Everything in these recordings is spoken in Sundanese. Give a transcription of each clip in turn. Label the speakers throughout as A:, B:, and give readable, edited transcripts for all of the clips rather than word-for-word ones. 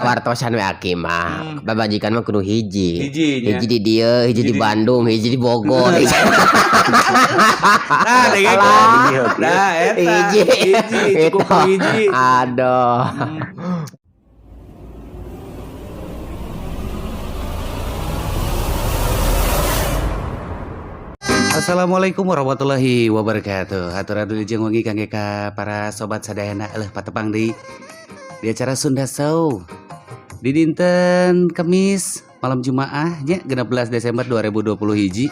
A: Kuartosan we aki mah. Pamajikan mah kudu hiji.
B: Hiji, nya.
A: Hiji di dieu, hiji di Bandung, hiji di Bogor.
B: Nah, dengekeun. Nah, eta.
A: Hiji.
B: Hiji, cukup
A: Gitu.
B: hiji.
A: Aduh.
B: Assalamualaikum warahmatullahi wabarakatuh. Hatur wilujeng wengi kangge ka para sobat sadayana, eleh patepang deui di acara Sunda Show. Di dinten Kemis malam Jumaah nya, 16 Desember 2020 hiji.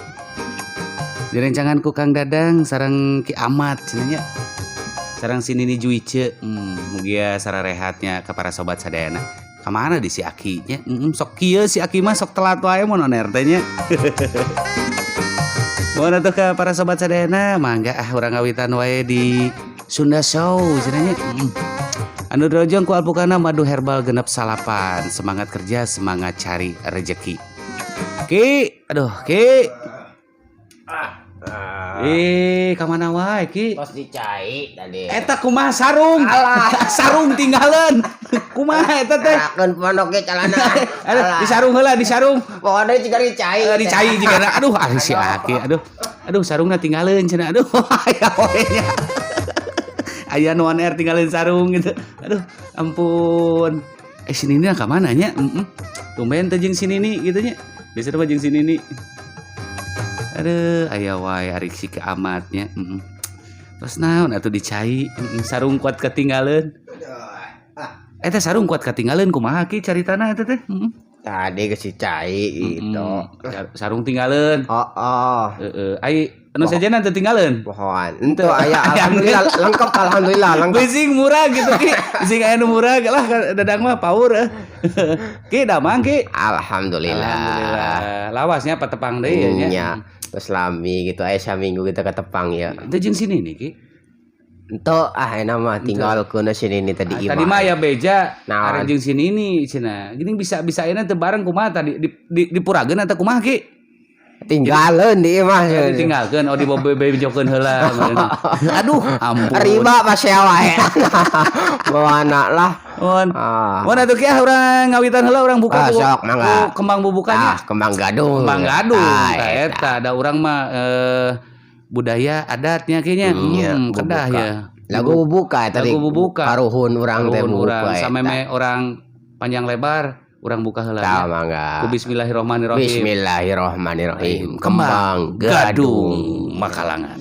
B: Direncangan ku Kang Dadang sareng Ki Amat cenah nya. Sareng si Nini Juice. Mugia sararehat nya ka para sobat sadayana. Kamana di si Aki nya? Sok kieu si Aki mah, sok telat wae mun on air teh nya. Mohon atuh ke para sobat sadayana, mangga ah, urang ngawitan wae di Sunda Show cenah nya. Anu dirojong ku alpukana madu herbal 69. Semangat kerja, semangat cari rejeki. Ki, aduh Ki. Eh, kamana wae, Ki?
A: Tos dicai tadi.
B: Eta kumaha sarung?
A: Alah.
B: Sarung tinggalan. Kumaha eta teh?
A: Rakeun pondok ge calana.
B: Aduh, disarung heula, disarung.
A: Pokoknya jika dicai.
B: Eh, dicai jika aduh, ah, si Aki, aduh. Aduh, sarungna tinggalin cenah. Aduh, aya we nya. Aya nu on air tinggalin sarung gitu. Aduh, ampun. Eh, si Nini ka mana nya? Heeh. Tumben teh jeung si Nini gitu nya. Biasa mah jeung si Nini. Aduh, aya wae ari si Ki Amat nya. Heeh. Terus naon atuh dicai, sarung kuat ketinggalan. Eta sarung kuat ketinggalan kumaha, Ki, caritana eta teh? Heeh.
A: Tadi ke si cai gitu.
B: Sarung tinggalin.
A: Oh.
B: Heeh. Ai anu sejenna teu tinggalin.
A: Pohon. Ente aya, alhamdulillah lengkap, alhamdulillah lengkap.
B: Bising murah gitu, Ki. Bising aya nu murah lah, Dadang mah power. Eh. Ki, damang, Ki?
A: Alhamdulillah.
B: Alhamdulillah. Lawasnya patepang deui ya nya.
A: Nya. Terus lami gitu aya saminggu kita ketepang ya.
B: Teu jeung sini nih, Ki.
A: Ento ah, enak mah tinggal kuna sini ini tadi.
B: Ah, tadi mah ya beja
A: Naon?
B: arek jeung sini nih cenah. Gini bisa bisa ayeuna teu bareng kumaha tadi di dipurageun atau kumaha, Ki?
A: Tinggalin di imah.
B: Ditinggalkeun, oh, dibebejokeun heula. Aduh, ampun.
A: Riba pas ya wae. Bawa anak lah.
B: Mohon.
A: Ah.
B: Mohon atuh, Ki, ah, urang ngawitan heula, urang buka
A: Ah, sok, mangga.
B: ku kembang bubukannya.
A: Ah, kembang gadung.
B: Kembang gadung.
A: Ah,
B: Tah eta da urang mah budaya adatnya kayaknya.
A: Iya,
B: Kedah
A: bubuka.
B: Ya.
A: Lagu bubuka tadi.
B: Lagu bubuka.
A: Karuhun urang teh
B: Karuhun
A: bubuka.
B: urang
A: Eta.
B: sameme urang panjang lebar, urang buka heula.
A: Tah
B: Nya.
A: mangga.
B: Ku bismillahirrahmanirrahim.
A: Bismillahirrahmanirrahim.
B: Kembang gadung Makalangan.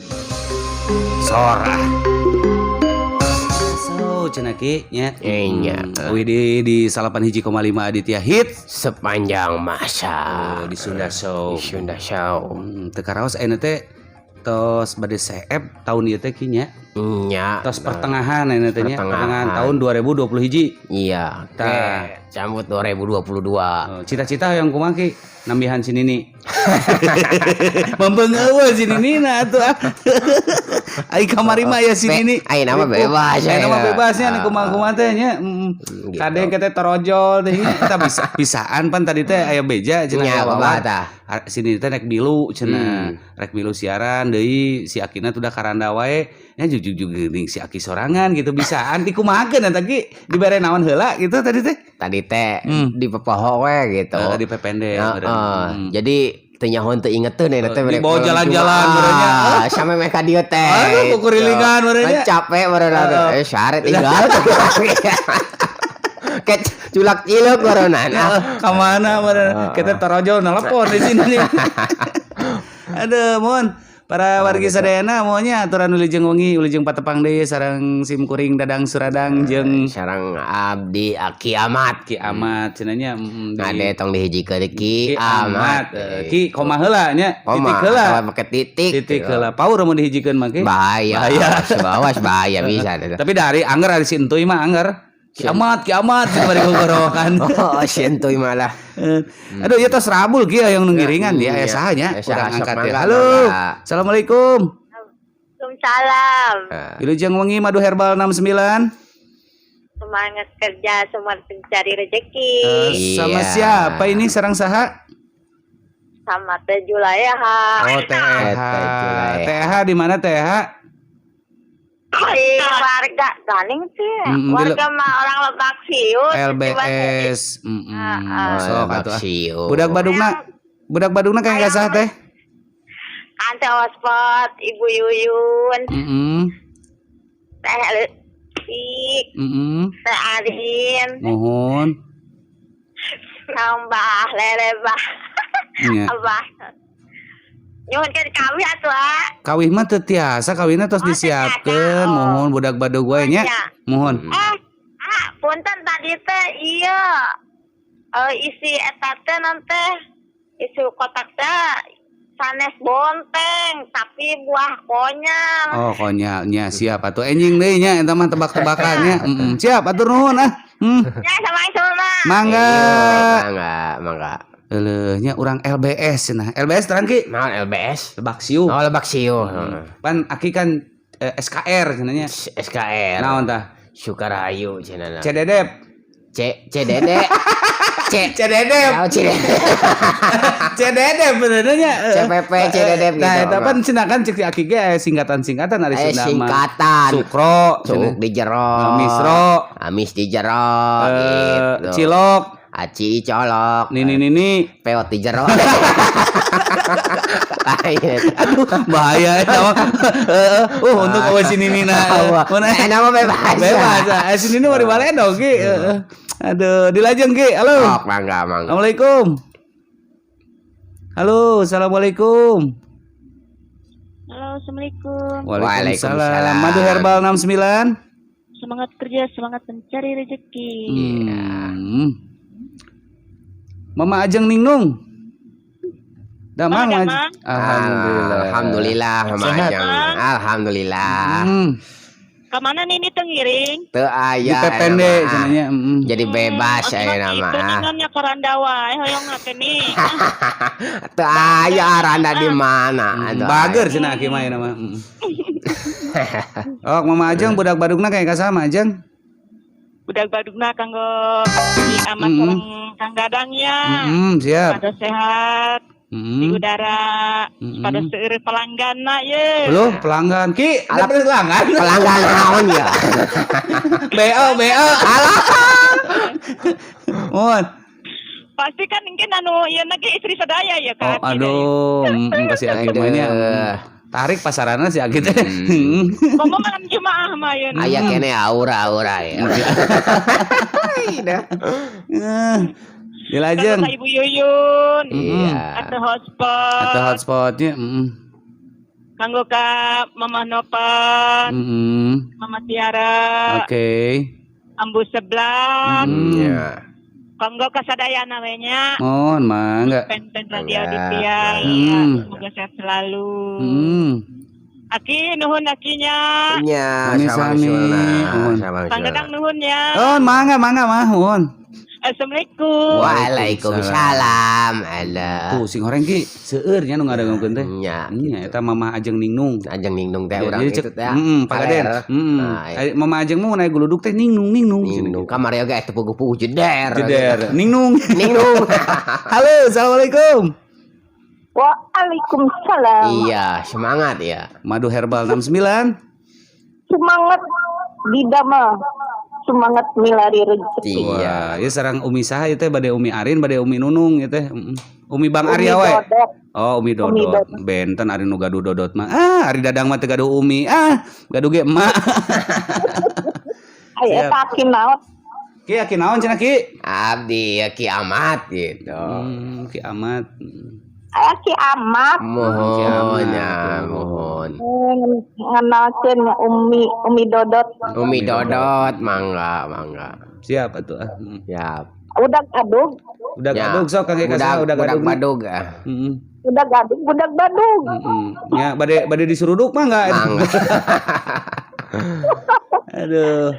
B: Sorah. So, cenah, Ki, nya.
A: Iya.
B: Wih, di 91,5 Aditya Hit
A: Sepanjang masa.
B: Oh, di Sunda Show.
A: Di Sunda Show.
B: Teu karaos ayeuna teh tos bade seep tahun ieu teh, Ki, nya.
A: Nya.
B: Tos pertengahan ayeuna teh nya,
A: Pertengahan.
B: pertengahan tahun 2020 hiji.
A: Iya.
B: Tah.
A: Oke, cambut 2022.
B: Oh, cita-cita yang kumaha, Ki? Nambihan si Nini. Membeung eueuh si Nini na atuh ah. Ai kamari mah ya si Nini.
A: Ayeuna mah bebas,
B: Ayeuna mah
A: ayeuna.
B: bebasnya nih, kumaha-kumaha teh nya.
A: Gitu.
B: Kadang kita torojol teh nya. Eta bisa bisaan pan tadi teh aya beja cenah,
A: Nya,
B: aya
A: kumaha
B: wawan.
A: tah?
B: Ah, si Nini teh rek milu cenah. Rek milu siaran deui, si Akina tuh udah karanda wae. Nya jujug geuning si Aki sorangan gitu bisaan dikumahakeun eta, Ki? Dibere naon heula gitu tadi teh?
A: Tadi teh di pepoho we gitu.
B: Heeh, di pepende.
A: Heeh. Jadi teu nyaho teu ingeteun eta teh.
B: Dibawa jalan-jalan meureun nya.
A: Sampe meh ka dieu teh.
B: Aduh, kukurilingan meureun nya.
A: Kan capek meureun. Eh, sare tinggal. Kayak culak ciluk meureun.
B: Heeh, ka mana meureun? Kita torojol nelpon di sini. Aduh, mohon para wargi sadayana maunya aturan wilujeng wengi, wilujeng patepang deui sareng sim kuring Dadang Suradang jeung
A: Sareng abdi Aki Amat.
B: Ki Amat cenah nya,
A: Ngade tong dihijikeun
B: Ki
A: Ki
B: Amat.
A: Amat.
B: Ki koma heula nya,
A: Koma,
B: titik heula.
A: atau pakai titik.
B: Titik heula. Power mun dihijikeun mah, Ki.
A: Bahaya.
B: Bahaya.
A: Awas, bahaya bisa.
B: Tapi dari angger ari si Entuy mah angger. Ki Amat, Ki Amat gitu bari gogorowokan.
A: Oh, si Entuy malah.
B: Aduh, ieu tos rabul, Ki, yang nu ngiringan dia aya
A: Iya.
B: saha nya?
A: Aya saha,
B: Urang
A: sok
B: angkat ya.
A: mangga,
B: Halo.
A: mangga.
B: Assalamualaikum.
C: Waalaikumsalam.
A: Ah.
B: Wilujeng wengi madu herbal 69.
C: Semangat kerja, semangat mencari rezeki.
B: Sama
A: Iya.
B: siapa ini, sareng saha?
C: Sama Teh Juleha.
B: Oh, TH.
A: Teh Juleha.
B: TH di mana, TH?
C: Di warga ganing sih. Warga mah orang Lebak Siut.
B: LBS.
C: Ah,
B: Sok
A: Lebak
B: atuh ah.
A: Siut.
B: Budak Badungna, budak Badungna kayak gak sah teh?
C: Ante Ospot, Ibu Yuyun, Teh Leutik, Teh Arin,
B: Mohon.
C: Tambah Lele Bah. Abah. Nyuhunkeun kawih atuh ah.
B: Kawih mah teu tiasa, kawihna tos
C: Oh, teu
B: disiapkeun,
C: tiasa, oh.
B: Mohon budak badug wae nya.
C: Nya.
B: Mohon.
C: Eh, ah, punten tadi teh iya. Eh, isi eta teh nanti isi kotak teh sanes bonteng tapi buah konyol.
B: Oh, konyolnya siap atuh enjing deui nya eta mah tebak-tebakannya. Siap, atur nuhun ah.
C: Ya sama sama.
B: Mangga.
A: Iya, mangga, mangga.
B: Euleuh nya urang LBS cenah. LBS terang Ki?
A: Naon LBS?
B: Lebak Siuh.
A: Oh, Lebak Siuh.
B: Pan Aki kan SKR cenah nya.
A: SKR.
B: Naon tah?
A: Sukarahayu cenah.
B: CDD.
A: C CDD. C
B: CDD.
A: Oh, CDD.
B: CDD benernya.
A: CPP, CDD
B: Nah,
A: gitu.
B: eta pan cenah kan cek si Aki ge aya singkatan-singkatan ari
A: Eh,
B: Sunda mah.
A: singkatan.
B: Sukro,
A: Cuk di jero.
B: Misro,
A: Amis di jero gitu.
B: Cilok,
A: Aci colok.
B: Nini nini.
A: Peot di jero. Lain.
B: Aduh, bahaya eta mah. Heeh, untuk awas si Nini na. Mun
A: Eh, nama bebas.
B: Bebas. Ah, si Nini mah di baledog Ki. Heeh. Aduh, dilajeng Ki. Halo.
A: Sok mangga mangga.
B: Assalamualaikum. Halo, assalamualaikum.
D: Halo, Assalamualaikum.
B: Waalaikumsalam.
A: Waalaikumsalam.
B: Madu Herbal 69.
D: Semangat kerja, semangat mencari rezeki.
B: Mama Ajeng Ningnung. Damang,
D: Mama
B: Aj-
D: Damang.
B: Alhamdulillah.
A: Alhamdulillah Mama
B: Sehat.
A: Ajeng. Alhamdulillah.
D: Kamana nini teu ngiring?
A: Teu
B: Di
A: aya
B: PPND
A: eta mah.
B: cenah nya.
A: Jadi bebas aya nama.
D: Itu ningannya karanda wae hoyong ngake nih.
A: Teu aya aranda di mana. Aduh,
B: Bager cenah aki mah nama. Oh, Mama Ajeng budak badugna kayak kasama Ajeng.
D: Budak badugna kanggo di amat sareng Kang Dadang ya.
B: Siap.
D: Pada sehat di udara, pada seueur pelangganna ye.
B: Belum pelanggan Ki, ada
A: Alah.
B: pelanggan.
A: Pelanggan naon ya?
B: BO BO. Alah. Mohon.
D: Pasti kan mungkin anu ieu ge istri sadaya ya
B: Oh,
D: Kak.
B: aduh, kasih Aki mah nya. Tarik pasaranna si Aki teh.
D: Komo malam Jumaah mah yeuna.
A: Aya kene aura-aura ya.
B: Eh, Dilajeng.
D: Kanggo ka Ibu Yuyun.
A: Iya.
D: Atau hotspot.
B: Atau hotspotnya.
D: Kanggo ka Mama Nopan, Mama Tiara,
B: Oke.
D: Ambu Seblak,
A: Iya.
D: kanggo ka sadayana we nya.
B: Mohon mangga.
D: Pen-pen Radio
A: Mangga.
D: Aditya. Semoga sehat selalu. Aki nuhun akinya.
A: Nya,
B: Sami-sami. Nuhun.
A: sama
D: Kang Dadang nuhun ya.
B: Oh, mangga mangga mah, mohon.
D: Assalamualaikum.
A: Waalaikumsalam. Alah.
B: Tuh sing horeng Ki, seueur nya nu ngadangukeun teh.
A: Nya.
B: Nya eta Mama Ajeng Ningnung.
A: Ajeng Ningnung teh
B: Ya,
A: urang
B: jadi
A: itu
B: cek,
A: teh.
B: Pak Gaden.
A: Kaler. Nah,
B: Ai, Mama Ajeng mah naik guluduk teh ningnung ningnung.
A: Ningnung kamari oge teu puguh-puguh jeder.
B: Jeder. Ningnung.
A: Ningnung.
B: Halo, assalamualaikum.
E: Waalaikumsalam.
A: Iya, semangat ya.
B: Madu Herbal 69.
E: Semangat didamel. Semangat milari rezeki.
A: Iya.
B: Wah, ya sareng Umi saha ieu teh bade Umi Arin, bade Umi Nunung ieu teh. Umi Bang
E: Umi
B: Arya wae.
E: Dodot.
B: Oh, Umi
E: Umi
B: Dodot.
E: Dodot.
B: Benten ari nu gaduh Dodot mah. Ah, ari Dadang mah teu gaduh Umi. Ah, gaduh ge emak.
E: Aya
B: Siap.
E: eta aki naon?
B: Ki, aki naon cenah Ki?
A: Abdi ya kiamat gitu.
B: Ki Amat.
E: Aya Ki Amat.
A: Mohon
B: Kiamat.
A: ya, mohon.
E: Ngenalkeun Umi Umi Dodot.
A: Umi Dodot, mangga, mangga.
B: Siap atuh ah.
A: Siap.
E: Udah adug,
B: Udah
A: Ya.
B: gadug sok kangge ka saha
A: Budak,
B: udah
A: budak
B: gadug.
A: badug ah.
E: Udah gadug, budak badug.
B: Ya, bade bade disuruduk mah enggak?
A: Mangga.
B: Aduh.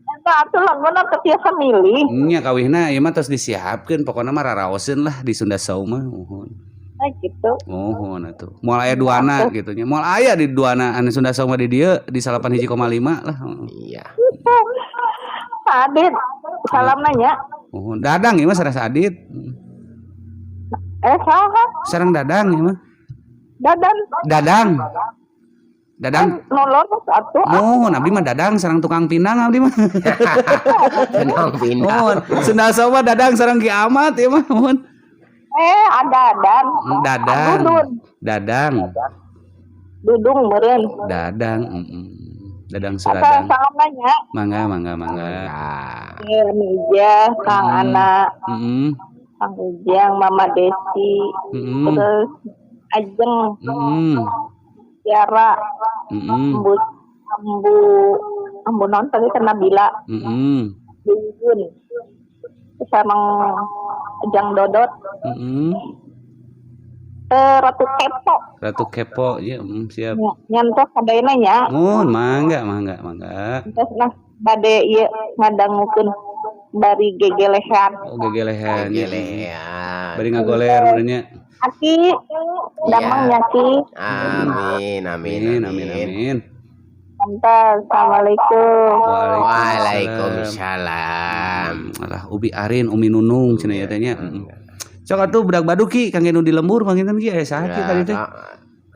E: Eta atuh laguna teu tiasa milih.
B: Nya kawihna ieu mah tos disiapkeun pokona mah raraoseun lah di Sunda Show mah mohon.
E: Nah, gitu.
B: Mohon atuh. Moal aya duana gitu nya. Moal aya di duana anu Sunda Show mah di dieu di 81,5 lah.
A: Iya.
E: Adit, salam nanya.
B: Mohon. Dadang ieu mah sareng Adit.
E: Eh, saha?
B: Sareng Dadang ieu mah.
E: Dadan.
B: Dadang. Dadang.
E: Nolor atuh.
B: Mohon abdi mah dadang sareng tukang pinang abdi mah.
A: Tenang pindah.
B: Mohon. Sunda Show mah dadang sareng Ki Amat ya mah mohon.
E: Eh, ada dadang.
B: Dadang.
E: Dudun.
B: Dadang.
E: Dudung meureun.
B: Dadang. Dadang
E: Asa
B: Suradang.
E: salam nanya.
B: Mangga, mangga, mangga.
A: Nah,
E: Eh, Mija, Kang Ana, Kang Ujang, Mama Desi, terus Ajeng, Tiara, Ambu, Ambu, Ambu non tadi kan Nabila, Buyun, sama Ujang Dodot, eh, Ratu Kepo,
B: Ratu Kepo ya, siap.
E: ya, nyantos sadayana nya,
B: Mun, mangga, mangga, mangga.
E: terus nah bade ieu ngadangukeun bari gegelehan.
B: Oh, gegelehan. Ya.
A: Gegelehan.
B: Bari ngagoler benernya.
E: Aki, damang
A: Iya.
E: ya Ki.
A: Amin, amin,
B: Amin, amin, amin.
E: Mantap, Assalamualaikum.
A: Waalaikumsalam.
B: Alah, Ubi Arin, Umi Nunung cenah ya teh nya. Sok atuh budak baduk ki kangge nu di lembur panginten ki aya saha ki tadi teh?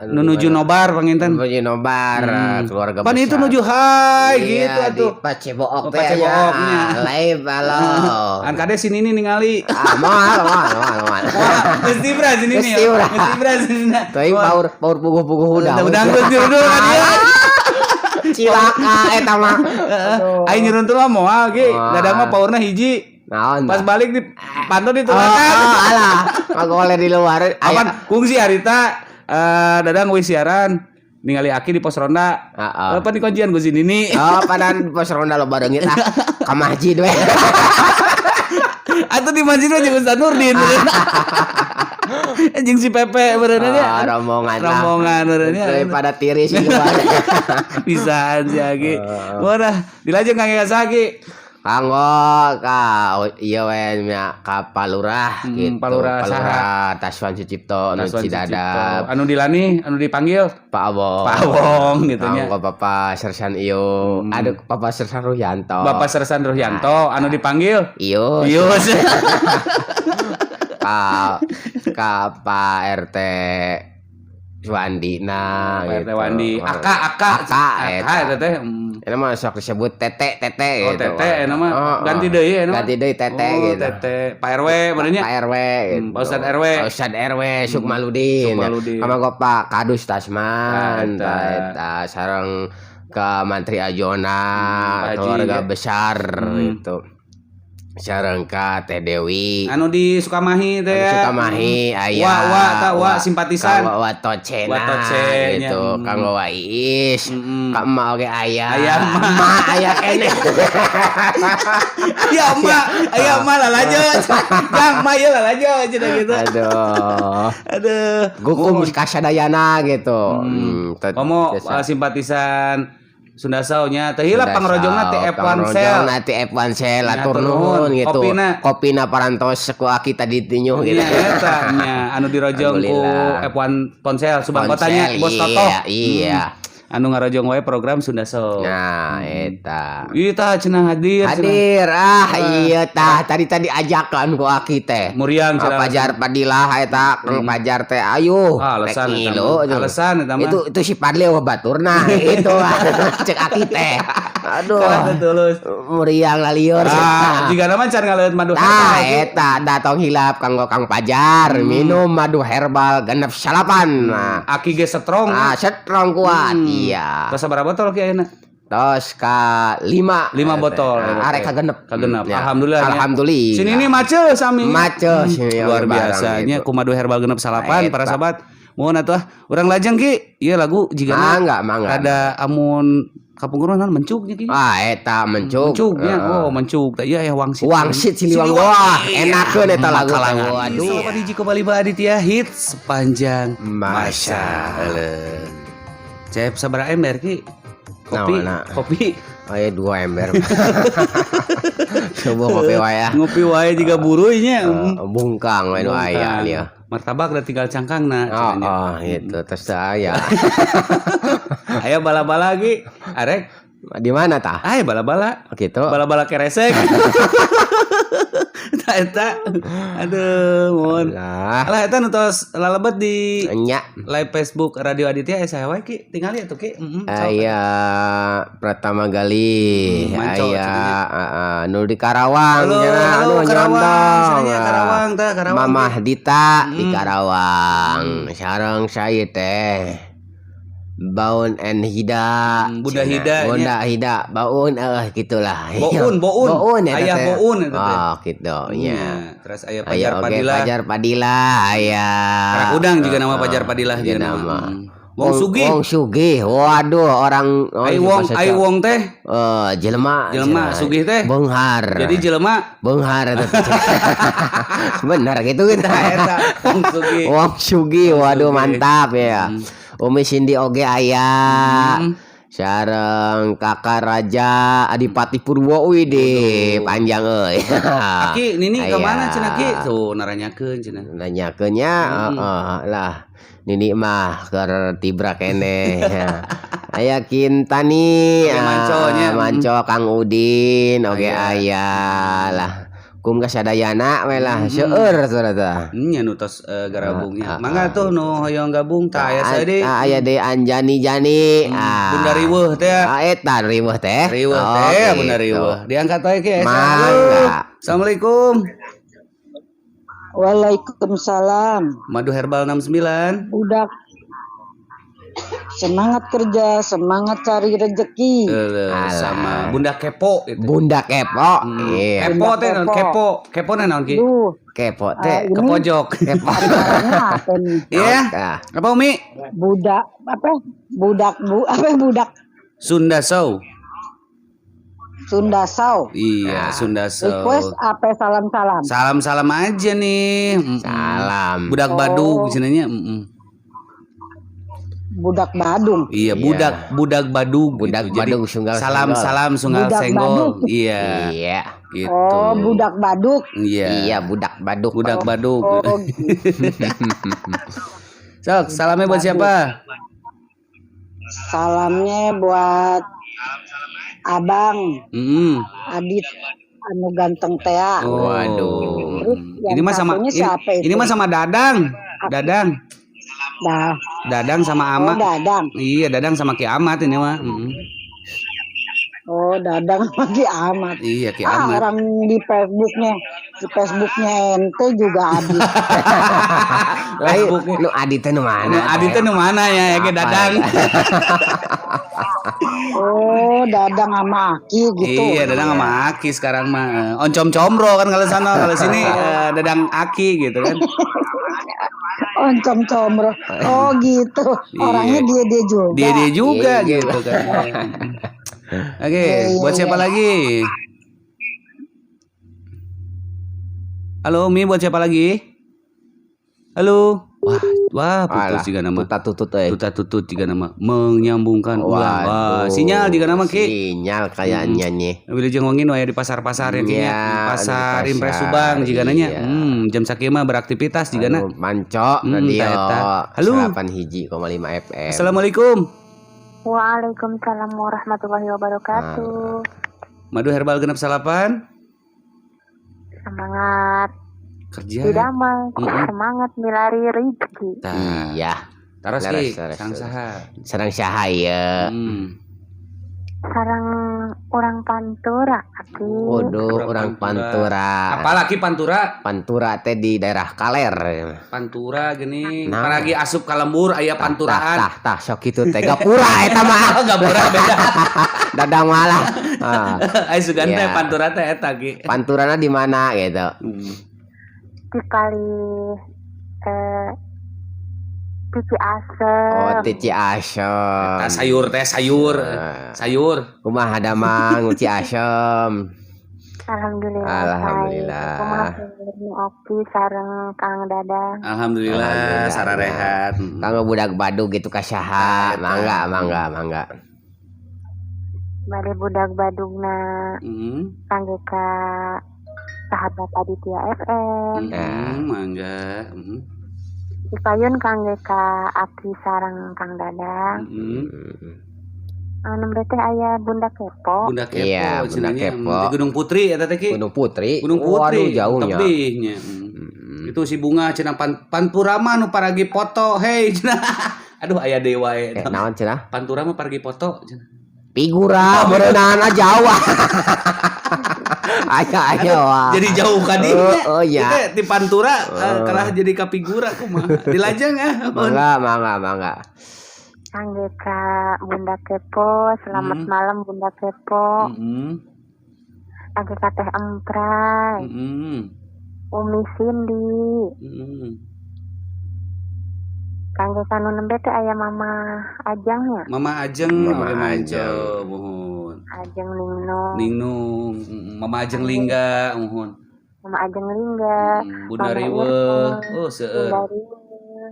B: Nu nuju nobar panginten.
A: Nuju nobar keluarga
B: Pan
A: besar.
B: itu nuju hai
A: Iya,
B: gitu atuh.
A: Di Pacebook
B: Oh,
A: teh nya.
B: Pacebooknya.
A: Live halo.
B: An kade sini nih ningali.
A: Ah, moal, moal, moal, moal.
B: Geus tibra sini nih.
A: Geus tibra.
B: Geus tibra sini.
A: Tapi paur paur puguh-puguh udah.
B: Udah geus nyurudul ka dieu.
A: Cilaka eta mah.
B: Aing nyuruntul mah moal ki.
A: Moal.
B: Dadang mah paurna hiji.
A: Naon?
B: Pas balik di pantau di
A: Oh,
B: tulakan.
A: oh, alah, ngagoler di luar.
B: Apan kungsi harita Dadang wis siaran ningali Aki di pos ronda.
A: Heeh.
B: Apa di kuncian ku si Nini.
A: Oh, padahal di pos ronda lo barengin ah ka masjid we.
B: Atau di masjid mah jeung Ustaz Nurdin. Jeung si Pepe beureunan nya.
A: Oh, rombongan lah.
B: Rombongan beureunan nya.
A: Daripada tiris di luar.
B: Bisaan si Aki. Wah, dilajeng kangge ka saha, Ki?
A: Kanggo ka ieu we nya ka Palurah gitu.
B: Palurah
A: Palurah Taswan Sucipto anu
B: Taswan
A: Cidadap.
B: Sucipto. Anu dilani, anu dipanggil
A: Pak Awong.
B: Pak Awong gitu nya.
A: Kanggo Bapak Sersan Iyo. Aduh, Bapak Sersan Ruhyanto.
B: Bapak Sersan Ruhyanto anu dipanggil
A: Iyo.
B: Yus.
A: Ka ka Pak RT Wandi nah
B: Pak RT
A: gitu.
B: Wandi. Aka aka
A: Aka,
B: aka
A: eta.
B: eta teh.
A: Ini mah sok disebut tete tete
B: Oh,
A: gitu.
B: tete eta mah.
A: Oh, oh.
B: Ganti deui eta mah.
A: Ganti deui tete
B: Oh,
A: gitu.
B: tete. Pak RW benernya.
A: Pak RW gitu.
B: Pak Ustad RW.
A: Pak Ustad RW Sukmaludin.
B: Sukmaludin.
A: Sama kok Pak Kadus Tasman,
B: Nah,
A: tah
B: eta.
A: eta sareng ke Mantri Ajona,
B: Pak Haji,
A: keluarga
B: ya.
A: besar gitu. Sareng ka Teh Dewi.
B: Anu di Sukamahi teh.
A: Anu Sukamahi aya.
B: Wa wa ta wa simpatisan.
A: Ka wa Tocena
B: Wa Toce, nya.
A: gitu. Kanggo wa Iis. Ka emak oge aya.
B: Aya emak.
A: Emak aya keneh.
B: Aya emak, aya emak lalajo. Jang emak ieu lalajo cenah gitu.
A: Aduh.
B: Aduh.
A: Gukum kasadayana gitu.
B: Komo simpatisan Sunda Show nya teh hilap pangrojongna teh F1 Sel.
A: Pangrojongna teh F1 Sel atur
B: Atur
A: nuhun
B: nuhun.
A: gitu.
B: Kopina.
A: Kopina parantos ku aki tadi tinyuh gitu.
B: Nya eta nya anu dirojong ku
A: Alhamdulillah.
B: F1 Ponsel Subang
A: Ponsel,
B: Kotanya Bos Toto.
A: Iya, iya.
B: Anu ngarojong wae program Sunda Show.
A: Nah, eta.
B: Ieu tah cenah hadir. cenah.
A: Hadir ah iya tah tadi tadi ajakan ku aki teh.
B: Muriang
A: Ah,
B: cenah.
A: Pajar Padilah eta Kang Pajar teh ayo.
B: Ah, alasan
A: rek
B: eta
A: ngilu,
B: mah.
A: tuh.
B: Alasan eta mah.
A: Itu si Padli wah baturna itu cek aki teh. Aduh.
B: Kalah tulus.
A: Muriang lalieur.
B: Ah, jika nama can ngaleut madu
A: Tah
B: herbal.
A: eta datong hilap kanggo Kang Pajar minum madu herbal 69. Nah,
B: Aki ge strong.
A: ah strong kuat. Iya.
B: Tos sabaraha botol ki ayeuna?
A: Tos ka 5.
B: 5 botol.
A: Nah, arek kagenep.
B: Kagenep.
A: Ya.
B: Alhamdulillah. nya.
A: Alhamdulillah.
B: Sini ini mace sami.
A: Mace sini
B: Luar
A: oge barang
B: biasanya
A: gitu.
B: ku madu herbal 69
A: Eta.
B: para sahabat. Mohon atuh ah, urang lajeng ki. Ieu lagu jigana
A: Mangga, mangga.
B: ada amun kapungkur mah naon mencuk nya ki.
A: Ah, eta mencuk.
B: Mencuk nya.
A: Heeh.
B: Oh, mencuk. Tah ieu aya wangsit.
A: Wangsit Siliwangi. Wah, enakeun eta lagu teh.
B: Makalangan.
A: Waduh.
B: 1,5 Aditya hits sepanjang
A: Masa.
B: masa. Cep sabaraha ember ki? Kopi,
A: Naon,
B: kopi.
A: Oh ya 2 ember. Subuh ngopi wae ah.
B: Ngopi wae jiga buruy nya.
A: Bungkang we nu aya nya.
B: Martabak udah tinggal cangkangna
A: Oh,
B: cenah nya.
A: oh gitu terus teu aya.
B: Aya bala-bala ge. Arek,
A: Di mana tah?
B: aya bala-bala.
A: Gitu.
B: Bala-bala keresek. Eta aduh mohon.
A: Lah,
B: Alah eta nu tos lalebet di
A: nya
B: live Facebook Radio Aditya aya wae Ki, tingali atuh Ki. Heeh.
A: Aya Pratama Gali,
B: Manco,
A: aya
B: cenah.
A: Nu di Karawang,
B: Halo,
A: cenah,
B: halo,
A: anu
B: Karawang,
A: nyondong.
B: cenah nya, Karawang tah, Karawang.
A: Mamah Dita di Karawang. Sareng saya teh Baun and Hida.
B: Bunda
A: Cenah.
B: Hida, nya.
A: Bunda Hida, Baun gitulah.
B: Boun, boun.
A: Boun eta
B: Ayah
A: teh.
B: boun eta teh.
A: Oh, gitu nya.
B: Nya, terus aya
A: Aya
B: Pajar
A: oge
B: Padilla.
A: Pajar Padilla, aya.
B: Karak udang juga nama Pajar Padilla
A: Juga
B: juga nama.
A: nama.
B: Wong Sugih.
A: Wong Sugih. Waduh, orang
B: Ai wong, ai wong teh
A: jelema
B: Jelema,
A: cenah.
B: sugih teh.
A: Beunghar.
B: Jadi jelema
A: beunghar eta teh. Benar gitu kita.
B: eta wong sugih.
A: Wong Sugih, waduh
B: Sugih.
A: mantap ya. Umi Cindy oge aya. Sareng Kakak Raja Adipati Purwo widih, panjang euy.
B: Aki nini
A: Aya.
B: ke mana cenah Ki? Tuh naranyakeun cenah.
A: Nanyakeun nya, heeh lah. Nini mah keur tibra keneh. Aya Kintani,
B: Oge Manco nya.
A: Manco Kang Udin oge
B: Aya.
A: aya lah. Kum ka sadayana we lah seueur ternyata.
B: Nya nu tos garabungnya.
A: Ah, ah,
B: Mangga tuh nu hoyong gabung tah aya saeudik.
A: Ah, aya deui Anjani Jani. Ah.
B: Bunda Riweuh teh.
A: Ah, eta riweuh teh.
B: Riweuh
A: Oh,
B: teh
A: gitu.
B: Bunda Riweuh. Diangkat wae Ki. Esa.
A: Mangga.
B: Halo. Assalamualaikum.
F: Waalaikumsalam.
B: Madu Herbal 69.
F: Budak semangat kerja, semangat cari rezeki.
B: Eleuh,
A: Alah.
B: sama Bunda Kepo itu.
A: Bunda kepo. Iya.
B: Kepo
F: Bunda
B: teh naon?
F: Kepo.
B: Kepo. Kepo teh naon Ki?
F: Duh,
A: Kepo teh.
F: ini
B: Ke pojok.
A: Kepo.
F: acaranya apa nih?
B: Iya.
A: Ah.
B: Apa Umi?
F: Budak apa? Budak bu apa budak
B: Sunda Show.
F: Sunda Sau.
B: Iya, Sunda Show.
F: Request apa salam-salam?
B: Salam-salam aja nih.
A: Salam.
B: Budak Badug cenanya. Mm-mm.
F: Budak Badung.
B: Iya, budak budak Badug
A: Budak
B: gitu. Jadi,
A: Badug sunggal
B: salam-salam sunggal
F: Budak
B: senggol.
F: Badug.
B: Iya,
A: Iya.
B: gitu.
F: Oh, budak Baduk.
B: Iya.
A: Iya, budak baduk.
B: Budak Badug.
F: Oh, gitu.
B: Sok, salamnya buat siapa?
F: Salamnya buat Abang Adit anu ganteng tea.
B: Oh.
A: Waduh.
F: Terus yang
B: Ini mah sama
F: satunya
B: ini,
F: siapa itu?
B: ini mah sama Dadang. Dadang.
F: Dah.
B: Dadang sama
F: Oh,
B: Ama.
F: Dadang.
B: Iya, Dadang sama Ki Amat ini mah.
F: Oh, Dadang sama Ki Amat.
B: Iya, Ki
F: Ah,
B: Amat.
F: orang di Facebooknya ente juga Adit.
A: Lain nu Adit teh nu mana?
B: Nu Adit teh nu mana ya, ya Ki
A: Apa
B: Dadang.
F: Oh, Dadang sama Aki gitu.
B: Iya, Dadang sama Aki sekarang mah. Oncom comro kan kalau sana, kalau sini Dadang Aki gitu kan.
F: Oncom comro. Oh, gitu. Orangnya dia-dia juga.
B: Dia-dia juga
A: Iya.
B: gitu kan. Oke, buat siapa lagi? Halo Umi, buat siapa lagi? Halo. Wah, wah putus
A: Alah,
B: juga nama.
A: Tuta tutut euy.
B: Tuta tutut juga nama. Menyambungkan ulang. Wah,
A: Waduh.
B: sinyal juga nama Ki.
A: Sinyal kayaknya nih.
B: Wilujeng wengi nu aya di pasar-pasar ya Ki nya.
A: Iya,
B: Di pasar
A: di
B: Impres
A: pasar,
B: Subang jigana nya.
A: iya.
B: Jam sakieu mah beraktivitas jigana.
A: Aduh, Manco radio
B: Ta eta. Halo.
A: 81,5 FM.
B: Assalamualaikum.
C: Waalaikumsalam warahmatullahi wabarakatuh.
B: Madu Herbal genep salapan.
C: Semangat
B: Kerja.
C: didamai,
B: Mm-mm.
C: semangat milari rezeki.
B: Tah.
A: Iya.
B: Taros
A: Leres,
B: Ki,
A: leres,
B: sareng
A: leres.
B: saha?
A: Sareng saha ieu?
C: Sareng orang Pantura aki.
A: Waduh,
B: Orang
A: orang
B: Pantura.
A: Pantura.
B: Apalagi Pantura?
A: Pantura teh di daerah Kaler.
B: Pantura gini,
A: Nah.
B: paragi asup ka lembur aya panturaan.
A: Tah, tah, sok kitu teh gapura eta mah.
B: Oh, gapura beda.
A: Dadang malah. Ah.
B: Ai sugan teh
A: Iya.
B: Pantura teh eta Ki.
A: Panturana di mana gitu.
C: Di kali Cici Asem.
A: Oh, Cici Asem.
B: Eta sayur teh sayur.
A: Ah.
B: Sayur.
A: Kumaha damang Cici Asem.
C: Alhamdulillah.
A: Alhamdulillah.
C: Kumaha nu Oki sareng Kang Dadang.
B: Alhamdulillah,
A: Alhamdulillah.
B: sararehat.
A: Kanggo budak badug gitu ka saha? Mangga, mangga, mangga.
C: Bade budak badugna kangge ka sahabat Aditya FM.
B: Mangga.
C: Dipayun kangge ka Aki sareng Kang Dadang. Anu teh aya Bunda Kepo.
B: Bunda Kepo.
A: Iya, Bunda
B: cenah nya.
A: Kepo.
B: Di Gunung Putri eta teh, Ki.
A: Gunung Putri.
B: Gunung Putri.
A: Waduh, jauhnya.
B: Tebihnya. Itu si Bunga cenah Pantura mah nu paragi foto, hei cenah. Aduh, aya deui wae.
A: Eh, naon cenah?
B: Pantura mah paragi foto cenah.
A: Figura berenang jauh. Aya aya wah.
B: Jadi jauh ka dinya.
A: Oh, oh, iya.
B: Itu di Pantura kalah jadi ka figura kumaha. Dilajeng ah.
A: Mangga, mangga, mangga.
C: Kangge ka Bunda Kepo, selamat malam Bunda Kepo. Kangge ka Teh Empray, Umi Cindy. Kangge ka nu nembe teh aya Mama Ajeng nya.
B: Mama Ajeng,
A: Mama
B: oge mah
A: Ajeng.
B: Muhun.
C: Ajeng Ningno.
B: Ningnung, Mama Ajeng Lingga, muhun.
C: Mama Ajeng Lingga.
B: Bunda
C: Mama
B: Riweuh,
C: Irma.
B: oh seueur.
C: Bunda Riweuh.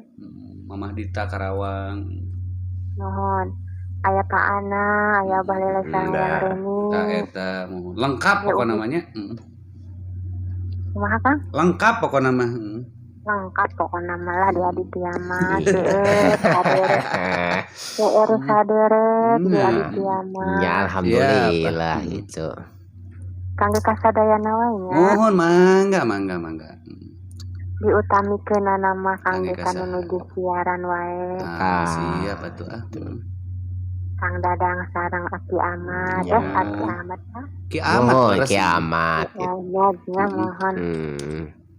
B: Mama Dita Karawang.
C: Nuhun. Aya Pak Ana, aya Abah Lele sareng
A: Nah.
C: Yang Reni.
B: Tah eta muhun. Lengkap
C: Ya,
B: pokok
C: Umi.
B: namanya.
C: Kumaha Kang?
B: Lengkap pokokna mah.
C: Lengkap pokokna mah lah di Aditya mah. Seueur saderek. Seueur saderek di
B: Nah.
C: Aditya mah.
A: Ya alhamdulillah
B: Siap.
A: gitu.
C: Kangge kasadayana wae nya.
B: Muhun mangga mangga mangga.
C: Diutamikeun mah kangge
B: Kangge
C: kanu nuju siaran wae.
B: Ah, siap atuh ah.
C: Kang Dadang sareng Aki Ahmad.
A: Ya.
C: Eh, Aki Ahmad ah.
B: Ki Ahmad
A: Mohon
B: leres.
A: kiamat.
C: Ki Ahmad nya mohon.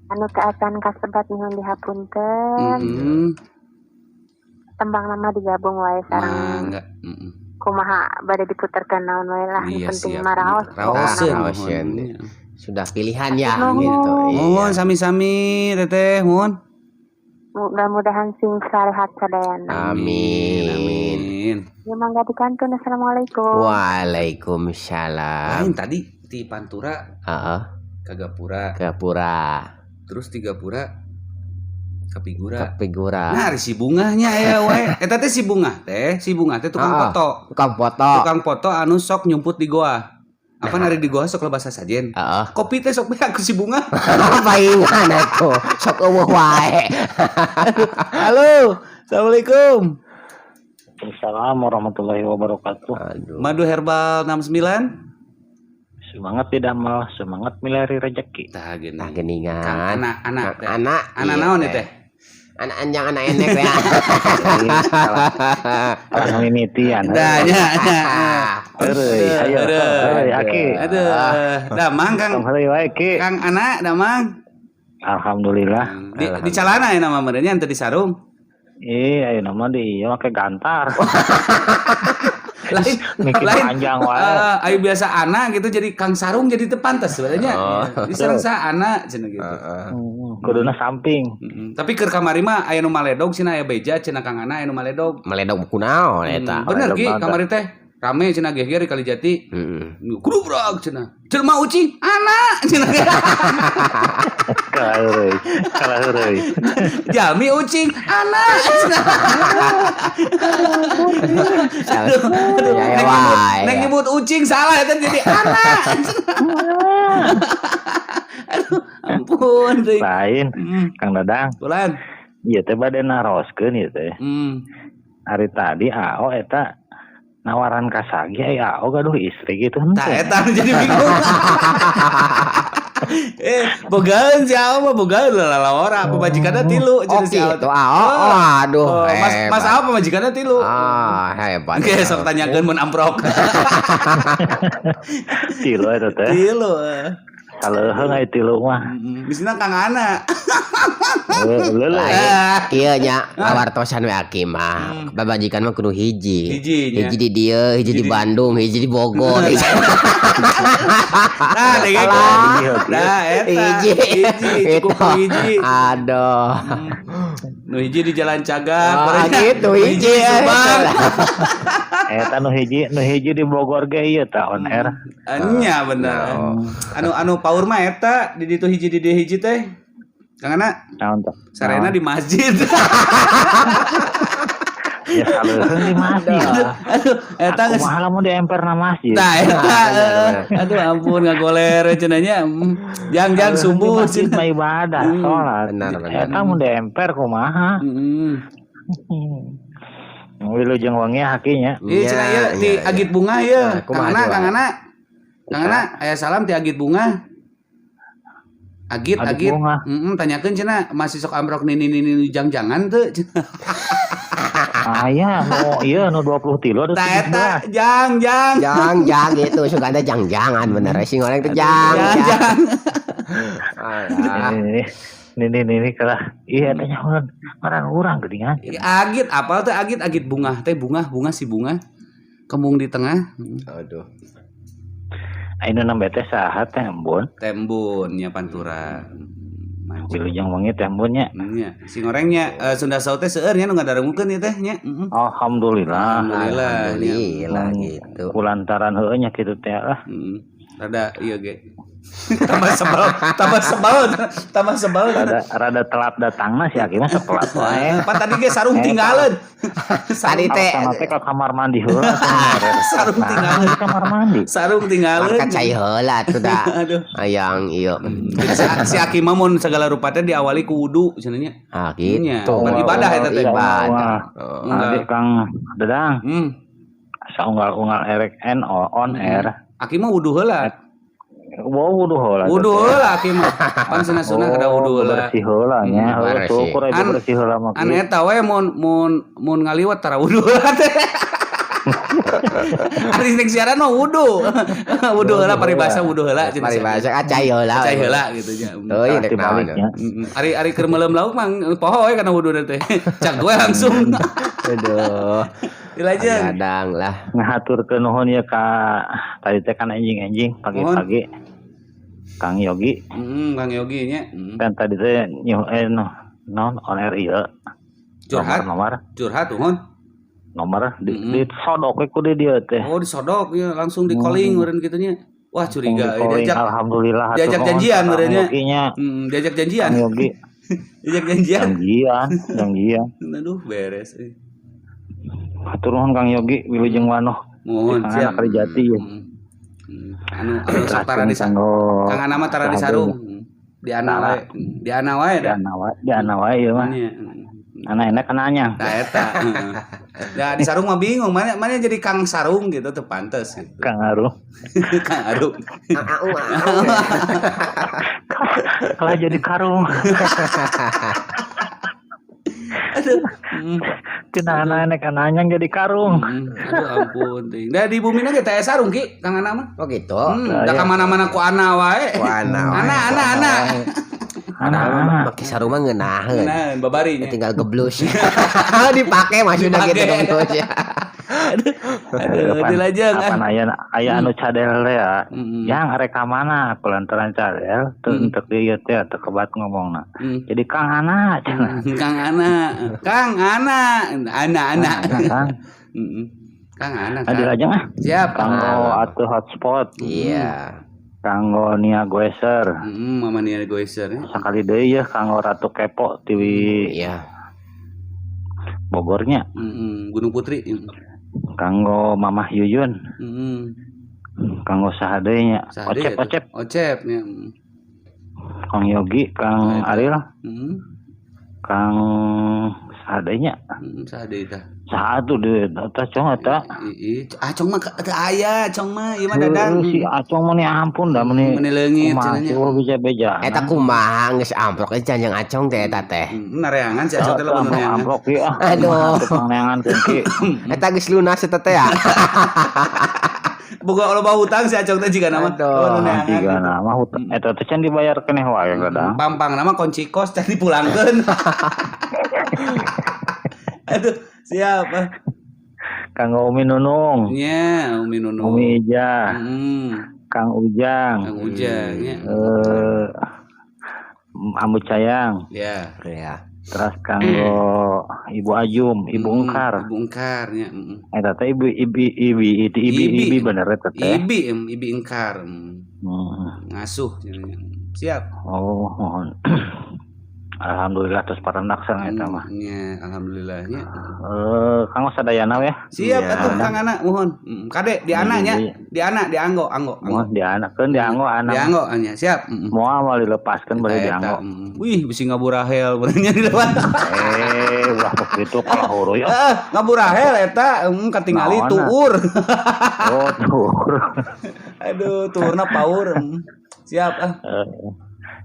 C: Anu keacan kasebat nyuhun dihapunten. Tembang nama digabung wae sareng
B: Mangga.
C: Kumaha bade diputerkeun naon wae lah, nu
B: Iya,
C: penting
B: siap.
C: mah raos.
B: Raoseun,
A: Raoseun.
B: muhun.
A: Sudah pilihan ya
C: Nuhun.
A: gitu.
B: Muhun
A: Iya.
B: sami-sami Teteh, muhun.
C: Mudah-mudahan sing sarehat sadayana.
A: Amin.
B: Amin.
C: Ya mangga dikantun. Assalamualaikum.
A: Waalaikumsalam.
B: Lain tadi di Pantura
A: Heeh,
B: ka Gapura,
A: ke pura,
B: terus di Gapura ka Pigura.
A: ke Pigura.
B: Nah, ari si Bungahnya aya wae. Eta teh si Bungah teh, si Bungah teh tukang foto.
A: Tukang foto.
B: Tukang foto anu sok nyumput di goa. Apa nari di goa sok loba sasajen. Kopi teh sok beak ku si Bunga.
A: Paingan aku. Sok eueuh wae.
B: Halo, Assalamualaikum.
G: Assalamualaikum warahmatullahi wabarakatuh.
A: Aduh.
B: Madu Herbal 69.
G: Semangat tidak mal, semangat milari rezeki.
B: Tah gini.
A: Tah geuningan.
B: Kang anak anak teh.
A: Anak.
B: Anak
A: iya
B: naon teh?
A: Anak anjang anak enek ya.
G: Orang mimitian.
B: Dah nya nya.
G: Heureuy, ayo. Heureuy, Aki.
B: Aduh, damang Kang.
G: Tong heureuy wae, Ki.
B: Kang anak damang.
G: Alhamdulillah.
B: Di calana ya nama merenya ente di sarung.
G: Ih, ayo nama di ieu make gantar.
B: Lain
G: Mikir
B: lain
G: panjang wae.
B: Ayo biasa anak gitu jadi Kang Sarung jadi teu pantes sebenarnya.
A: Oh.
B: Di sareng sa anak cenah gitu.
G: Kuduna samping.
B: Tapi keur kamari mah aya nu maledog cenah aya beja cenah Kang Ana aya nu maledog.
A: Meledog kunaon eta.
B: Bener
G: Maledog
B: Ki,
G: banget.
B: kamari teh rame cenah geger di Kalijati.
A: Heeh.
B: Kudu brag cenah. Jelema ucing anak cenah.
G: Kalah heureuy. Kalah heureuy.
B: Jalmi ucing anak cenah. Aduh, aduh,
A: Ya,
B: nek nyebut,
A: wae.
B: nek nyebut ucing salah eta jadi anak. Aduh, ampun deui.
G: Lain, Kang Dadang.
B: Bulan.
G: Ieu teh bade naroskeun ieu teh. Hari tadi AO eta nawaran kasagi aya AO gaduh istri gitu henteu.
B: Tah eta jadi bingung. Bogaeun si Ao mah bogaeun lalawara pamajikanna tilu
A: Oh
B: cenah si Ao.
A: gitu. Ah, oh, aduh.
B: Oh, Mas Mas
A: hebat.
B: Ao pamajikanna tilu.
A: Ah, hebat.
B: Oke, sok tanyakeun mun amprok.
G: Tilu eta teh.
B: Tilu.
G: Kaleuheung aya tilu mah.
B: Bisna Kang Ana.
G: Leuleung.
A: Lain kieu nya ngawartosan we aki mah. Babajikan mah kudu hiji.
B: Hiji nya.
A: Hiji di dieu, hiji di Bandung, hiji di Bogor.
B: Nah, dengekeun. Nah, eta.
A: Hiji.
B: Hiji, cukup
A: Itu.
B: hiji.
A: Aduh.
B: Nu hiji di Jalan Cagak,
A: Ah,
B: barenya.
A: gitu
B: Nu
A: hiji.
B: di Subang.
G: Eta nu hiji di Bogor ge ieu tah on air.
B: Nya bener. Anu anu paur mah eta di ditu hiji di dieu hiji teh. Kang Ana,
G: Naon tah?
B: sarena di masjid.
G: Ya kaleuheung di masjid.
B: Aduh, eta geus
G: Kumaha lamun di emperna masjid.
B: Tah eta. Aduh ampun ngagoler cenah nya. Jang-jang
G: Kaleuheung di
B: subuh
G: masjid
B: cenah.
G: mah ibadah salat.
A: Benar, benar.
G: Eta mun di emper kumaha? Wilujeng wengi hakinya.
B: Ieu cenah ieu ti Agit Bunga ieu. Kang Ana, Kang Ana. Kang Ana, aya salam ti Agit Bunga. Agit, Agit. Heeh, tanyakeun cenah masih sok amprok nini-nini jang-jangan teu.
G: Aya nu ieu nu 23 aduh.
B: Tah eta jang jang.
A: Jang jang gitu suganda jang-jangan bener sing goreng teh jang jang.
G: Nini kalah. Iya tanya ngaran urang geuningan.
B: Agit apal teh Agit Agit Bunga teh bunga bunga si bunga. Kembung di tengah.
A: Aduh.
G: Ayeuna nembe teh saha teh Embun?
B: Teh Embun nya Pantura.
G: Wilujeng wengi teh Embun nya.
B: Nya, si gorengnya Sunda Show teh seueur nya nu ngadarungukeun ieu teh nya.
G: Alhamdulillah.
B: Alhamdulillah.
A: Alhamdulillah gitu.
G: Kulantaran heueuh nya kitu teh lah.
B: Rada ieu ge. Tambah sebel, tambah sebel, tambah sebel.
G: Rada telat datangna si Aki mah sok telat wae.
B: Pan tadi ge sarung tinggalin.
A: Tadi teh
G: teh ke kamar mandi heula.
B: Sarung tinggalin
G: ke kamar mandi.
B: Sarung tinggalin.
A: Ka cai heula tuh da. Hayang ieu.
B: Si Aki mah mun segala rupa teh diawali ku wudu cenah nya.
A: Ah gitu.
B: Pan ibadah eta teh.
A: Ibadah.
G: Adi Kang Dadang. Saunggal-unggal erek on air.
B: Aki mah wudu heula.
G: Wow, wudu heula.
B: Wudu heula Aki mah. Pan sunah-sunah kada wudu heula.
G: Bersih heula nya. Syukur aja bersih heula mah.
B: An eta we mun mun mun ngaliwat tara wudu heula teh. Ari ning siaran mah wudu. Wudu heula paribasa wudu heula cenah.
A: Paribasa cai heula.
B: Cai heula gitu nya.
A: Euy rek naon.
B: Ari ari keur meuleum lauk mah poho we kana wudu teh. Cak gue langsung.
A: Aduh.
B: Dilajeng.
A: Kadang lah.
G: Ngahaturkeun nuhun ye ka tadi teh kan enjing-enjing pagi-pagi. Kang Yogi.
B: Kang Yogi nya.
G: Kan tadi teh non on air ieu.
B: Curhat.
G: Nomor.
B: Curhat nuhun.
G: Nomor di disodok we ku di dieu teh.
B: Oh, disodok ya langsung di calling meureun kitu nya. Wah, curiga
G: diajak. Alhamdulillah
B: diajak janjian meureun nya. Diajak janjian.
G: Kang Yogi.
B: Diajak janjian.
G: Janjian.
B: Aduh, beres.
G: Hatur nuhun Kang Yogi wilujeng wanoh.
B: Mohon siap.
G: Karijati ya.
B: Anu sok tara di sarung. Kang Ana mah tara di sarung. Di ana wae. Di ana wae
G: da. Di ana wae ieu mah. Ana enak kana anyang.
B: Tah eta. Ya di sarung mah bingung, mana jadi Kang Sarung gitu teu pantes gitu.
G: Kang Arum.
B: Kang Arum.
G: Kalau jadi karung.
B: Aduh.
G: Cenah anak anyang jadi karung.
B: Aduh ampun ting. Da di bumi na ge teh sarung Ki, Kang Ana mah.
A: Oh gitu.
B: Da ka mana-mana ku ana wae.
A: Ku ana.
B: Ana ana ana.
A: Ana mah make sarung mah ngeunaheun.
B: Ngeunaheun babari nya.
A: Tinggal geblus. Dipake maksudna gitu geblus ya.
B: Aduh, dilajeng.
G: Apan aya anu cadel teh ya. Yang arek ka mana kulantaran cadel teu entek ieu teh teu kebat ngomongna. Jadi Kang Ana cenah.
B: Kang Ana. Kang Ana. Ana Ana. Kang Ana.
G: Dilajeng ah.
B: Siap.
G: Kanggo atuh hotspot.
A: Iya.
G: Kanggo Nia Goeser.
B: Mama Nia Goeser.
G: Sakali deui yeuh kanggo Ratu Kepo ti
A: iya.
G: Bogornya.
B: Gunung Putri.
G: Kanggo Mamah Yuyun. Kanggo saha deui nya? Ocep, Ocep.
B: Ocep nya.
G: Kang Yogi, Kang Ariel. Kang saha deui nya?
B: Saha deui tah?
G: Saha tuh deui eta Cong eta.
B: Acong mah teu aya, Acong mah ieu mah Dadang.
G: Si Acong mah ampun da meuni
B: leungit cenah nya.
G: Beja-beja.
A: Eta kumaha geus amplok janjang Acong teh eta teh.
B: Nareangan si Acong teh lamun neangan.
G: Amplok ieu ah.
A: Aduh.
G: Neangan ki.
A: Eta geus lunas eta teh ya.
B: Boga loba hutang si Acong teh jigana mah.
G: Jigana mah hutang eta teh can dibayar keneh wae kadang.
B: Pampang nama kunci kos can dipulangkeun. Aduh, siap.
G: Kang Umi Nunung.
B: Nya, Umi Nunung.
G: Umi Ija. Kang Ujang.
B: Kang Ujang nya.
G: Ambu Cayang.
B: Ya.
A: Ya.
G: Terus kanggo Ibu Ajum, Ibu Engkar.
B: Ibu Engkar nya.
G: Eta teh Ibu Ibi Ibi itu Ibi Ibi bener eta teh.
B: Ibi Ibi Engkar. Ngasuh nya. Siap.
G: Oh, mohon. Alhamdulillah tos parendak sareng eta mah.
B: Nya, alhamdulillah nya.
G: Kang sadayana we.
B: Siap
A: Iya.
B: atuh Kang Ana mohon. Kade di ana nya, di ana dianggo, anggo, anggo.
G: Mohon dianakeun dianggo anak.
B: Dianggo nya, siap.
G: Moal moal dilepaskeun bari
B: Eta,
G: dianggo.
B: Wih, bisi ngaburahel benernya di depan.
G: Ulah begitu kalah huruy.
B: Ngaburahel eta katingali
G: Naonna?
B: tuur.
G: Oh, tuur.
B: Aduh, tuurna paur. Siap ah.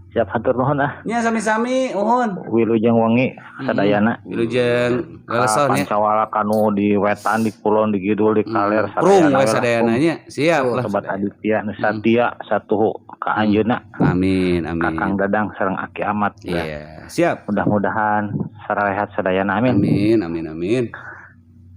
G: Siap hatur nuhun ah.
B: Nya sami-sami nuhun.
G: Wilujeng wengi sadayana.
B: Wilujeng leleson ya.
G: Pancawala kanu di wetan, di kulon, di kidul, di kaler
B: Prung we
G: lah.
B: sadayana nya. Siap lah.
G: Sobat Aditya nu satia satuhu ka anjeunna.
B: Amin, amin.
G: Kakang Dadang sareng Aki Amat.
B: Iya, siap.
G: Mudah-mudahan sararehat sadayana amin.
B: Amin, amin, amin.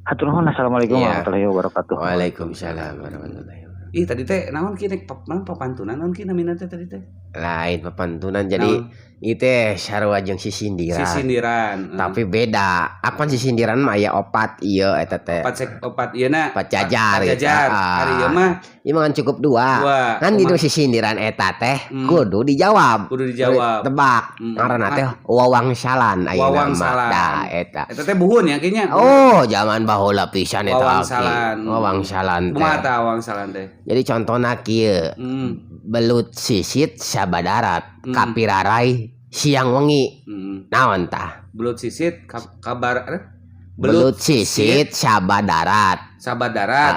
G: Hatur nuhun, assalamualaikum
A: Iya.
G: warahmatullahi wabarakatuh.
A: Waalaikumsalam warahmatullahi wabarakatuh.
B: Ih, tadi teh naon ki nek naon papantunan naon ki namina teh tadi teh?
A: Lain papantunan jadi ieu teh sarua jeung sisindiran.
B: Sisindiran.
A: Tapi beda. Apan sisindiran mah aya opat ieu eta teh.
B: Opat sek opat ieu na.
A: Opat jajar
B: Opat
A: gitu.
B: jajar.
A: Ah.
B: Ari ieu mah
A: Ieu mah kan cukup dua.
B: dua.
A: Kan di sisindiran eta teh kudu dijawab.
B: Kudu dijawab.
A: Tebak. Ngaranna teh wawangsalan ayeuna mah.
B: Wawangsalan.
A: Dah eta.
B: Eta teh buhun ya kayaknya.
A: Oh, zaman baheula pisan eta.
B: Wawangsalan.
A: Wawangsalan teh.
B: Kumaha tah wawangsalan teh?
A: Jadi contohna kieu. Belut sisit sabadarat, kapirarai siang wengi. Naon tah?
B: Belut sisit kabar
A: belut sisit sabadarat.
B: Sabadarat.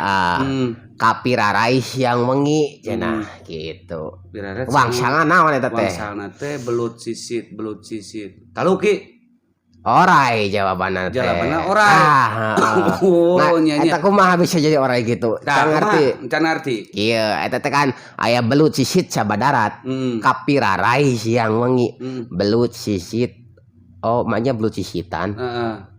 A: Kapirarai siang wengi cenah gitu. Wangsalna naon eta teh?
B: Wangsalna teh belut sisit, belut sisit. Talu ki.
A: Orai jawabanna teh.
B: Jawabanna orai. Oh,
A: Nah,
B: nya, nya.
A: eta kumaha bisa jadi orai gitu?
B: Tah,
A: Can ngerti.
B: Can ngerti.
A: Iya, eta teh kan aya belut sisit sabadarat. Kapirarai siang wengi. Belut sisit. Oh, maknya belut sisitan.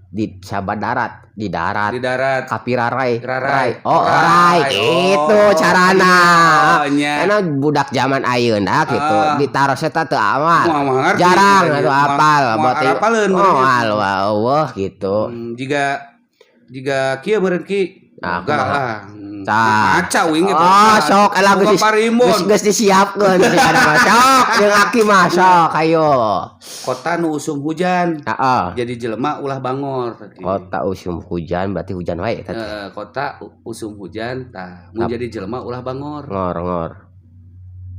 A: Di sabadarat, di darat.
B: Di darat.
A: Kapirarai.
B: Rarai.
A: Oh, orai gitu
B: Oh,
A: carana.
B: oh, nya.
A: Enak budak zaman ayeuna gitu.
B: Ah.
A: Ditaros eta teu amal.
B: Moal ngerti.
A: Jarang atuh
B: Moal-
A: apal.
B: moal
A: Berarti-
B: arapaleun
A: Oh,
B: berarti.
A: al wah gitu.
B: Jiga kieu meureun ki.
A: Nah,
B: Enggak
A: kumaha?
B: lah.
A: Tah.
B: Maca uing ge.
A: Oh, sok elah
B: Boga
A: geus
B: parimbon.
A: geus disiapkeun si ada mah. Sok jeung aki mah sok ayo.
B: Kota nu usum hujan.
A: Heeh.
B: Jadi jelema ulah bangor tadi.
A: Kota usum hujan berarti hujan wae eta teh.
B: Kota usum hujan tah mun jadi jelema ulah bangor.
A: Ngor ngor.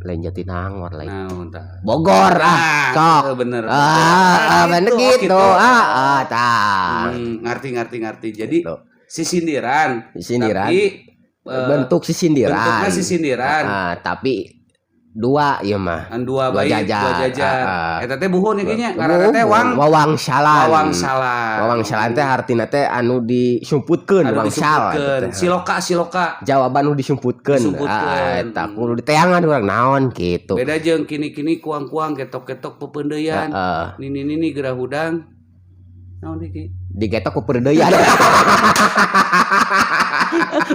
A: Lain Jatinangor lain.
B: Naon tah?
A: Bogor ah, sok.
B: Bener.
A: Ah, bener
B: Gitu,
A: gitu.
B: gitu.
A: Ah, tah.
B: Ngerti. Jadi sisindiran.
A: Sisindiran.
B: Tapi
A: bentuk sisindiran.
B: Bentuknya sisindiran.
A: Ah, tapi dua ieu mah.
B: An dua
A: Dua
B: bait,
A: jajar.
B: dua jajar.
A: Ah, ah.
B: Eta teh buhun ya kayaknya. Ngaranna teh wang
A: wawangsalan.
B: Wawangsalan.
A: Wawangsalan teh artina teh anu disumputkeun
B: Anu
A: wangsal.
B: disumputkeun.
A: Eta teh.
B: Siloka siloka.
A: Jawaban nu disumputkeun.
B: Disumputkeun.
A: Ah, eta kudu diteangan urang naon gitu.
B: Beda jeung kini-kini kuang-kuang ketok-ketok pepeundeuyan.
A: Heeh.
B: Nini-nini gerah hudang. Naon deui ki?
A: Digetok ku peurdeuyan.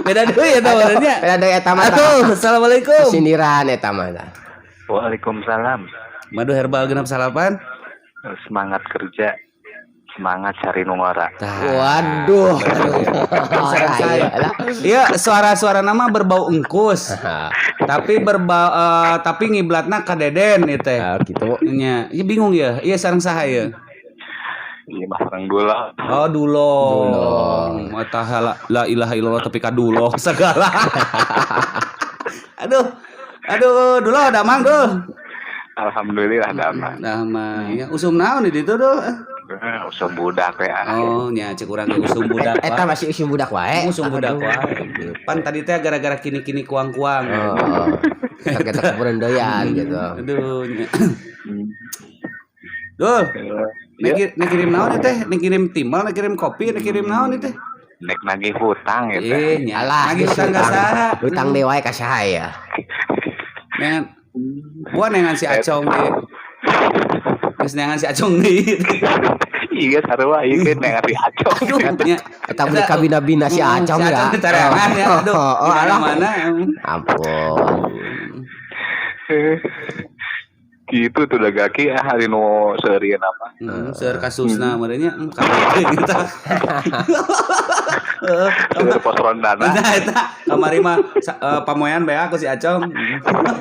B: Beda deui eta mah nya.
A: Beda deui eta mah.
B: Aduh, assalamualaikum.
A: Sindiran eta mah. Tah.
G: Waalaikumsalam.
B: Madu herbal genap salapan.
G: Semangat kerja, semangat cari nu ngora.
A: Waduh.
B: Iya, suara-suara nama berbau engkus. Tapi berbau tapi ngiblatna ka Deden ieu teh.
A: Gitu.
B: Nya, ieu bingung ya. Iya sareng saha ieu?
G: Iya mah sareng dulo.
B: Oh, dulo. Mata la ilaha illallah tapi ka dulo segala. Aduh. Aduh, dulo damang duh.
G: Alhamdulillah damang.
B: Damang. Ya, usum naon di ditu duh?
G: Usum budak ya.
B: Oh, nya cek urang ge usum budak.
A: Eta masih usum budak wae.
B: Usum budak wae. Pan tadi teh gara-gara kini-kini kuang-kuang.
A: Oh. Ketok perendoyan gitu.
B: Aduh. Nya. Duh. Nek kirim naon teh? Nek kirim timbal, nek kirim kopi, nek kirim naon teh?
G: Nek nagih hutang gitu.
B: Nya.
A: Alah,
B: Nagih hutang ka saha?
A: Hutang deui wae ka saha ya.
B: Nengan. Gua nengan si Acong deui. Geus nengan si Acong deui.
G: Iya sarua ieu ge nengan si Acong.
B: Aduh, nya.
A: Eta beli kabina-bina si Acong
B: Si
A: ya.
B: Acong ditareangan ya. Aduh,
A: Oh,
B: di
A: alah.
B: mana-mana.
A: Ampun.
H: Gitu tuh udah gaki ah hari nu seurieun apa.
B: Seueur kasusna meureun nya kabeh eta. Heeh.
H: Seueur pos rondana.
B: Nah, eta kamari mah pamoyan beak ku si Acong.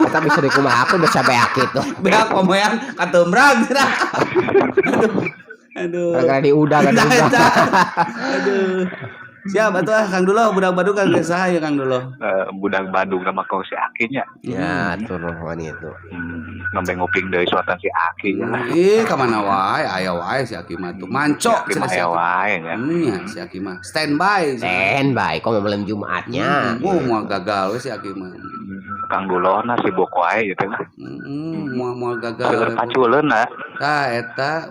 A: Eta bisa dikumaha aku bisa beak gitu.
B: Beak pamoyan katembrang cenah. Aduh. Aduh.
A: Gara-gara diudah kan
B: Nah,
A: diudah.
B: eta. Aduh. Siap atuh ah Kang Dulo budak Badung Kang saha ya Kang Dulo.
H: Budak Bandung sama kau si Aki nya.
A: Ya, tuh nuhun itu.
H: Nembe nguping deui suatan si Aki nya lah.
B: Ih, ka mana wae aya wae si Aki mah tuh. Manco
H: Si Aki mah
B: cenah si
H: aya
B: Aki.
H: wae nya.
B: Nya si Aki mah standby.
A: Standby kok malam Jumatnya.
B: Moal gagal we si Aki mah.
H: Kang Dulo na sibuk wae gitu lah.
B: Moal gagal.
H: Seueur paculeun lah.
B: Tah eta.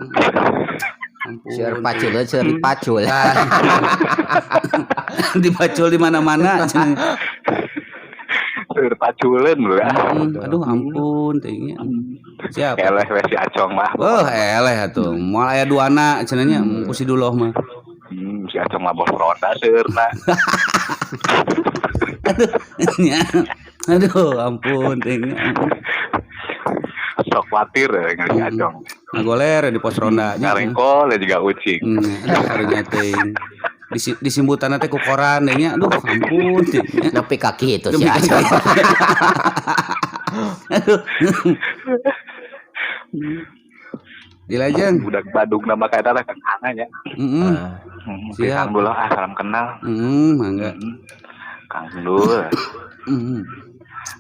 B: Ampun.
A: Seueur pacul, seueur dipacul.
B: Tah. Dipacul di mana-mana cenah.
H: Seueur paculeun lho.
B: Aduh ampun teuing nya. Siap.
H: Eleh we si Acong mah.
B: Oh, eleh atuh. Moal aya duana cenah nya ku si Duloh mah.
H: Si Acong mah bos ronda seueurna.
B: Aduh, nya. Aduh, ampun teuing nya.
H: Sok khawatir ya ngan si Acong.
B: Ngagoler di pos ronda nya.
H: Ngarengkol ya juga ucing.
B: Aduh karunya teuing. Disimbutanna teh ku koran deui nya. Aduh, ampun teuing nya.
A: Nepi ka kitu si
B: Nepi ka
A: Acong.
B: Aduh. Dilajeng.
H: Budak Badung nama ka eta Kang Ana nya.
B: Heeh. Siap.
H: Kang Dulo ah salam kenal.
B: Mangga.
H: Kang Dul.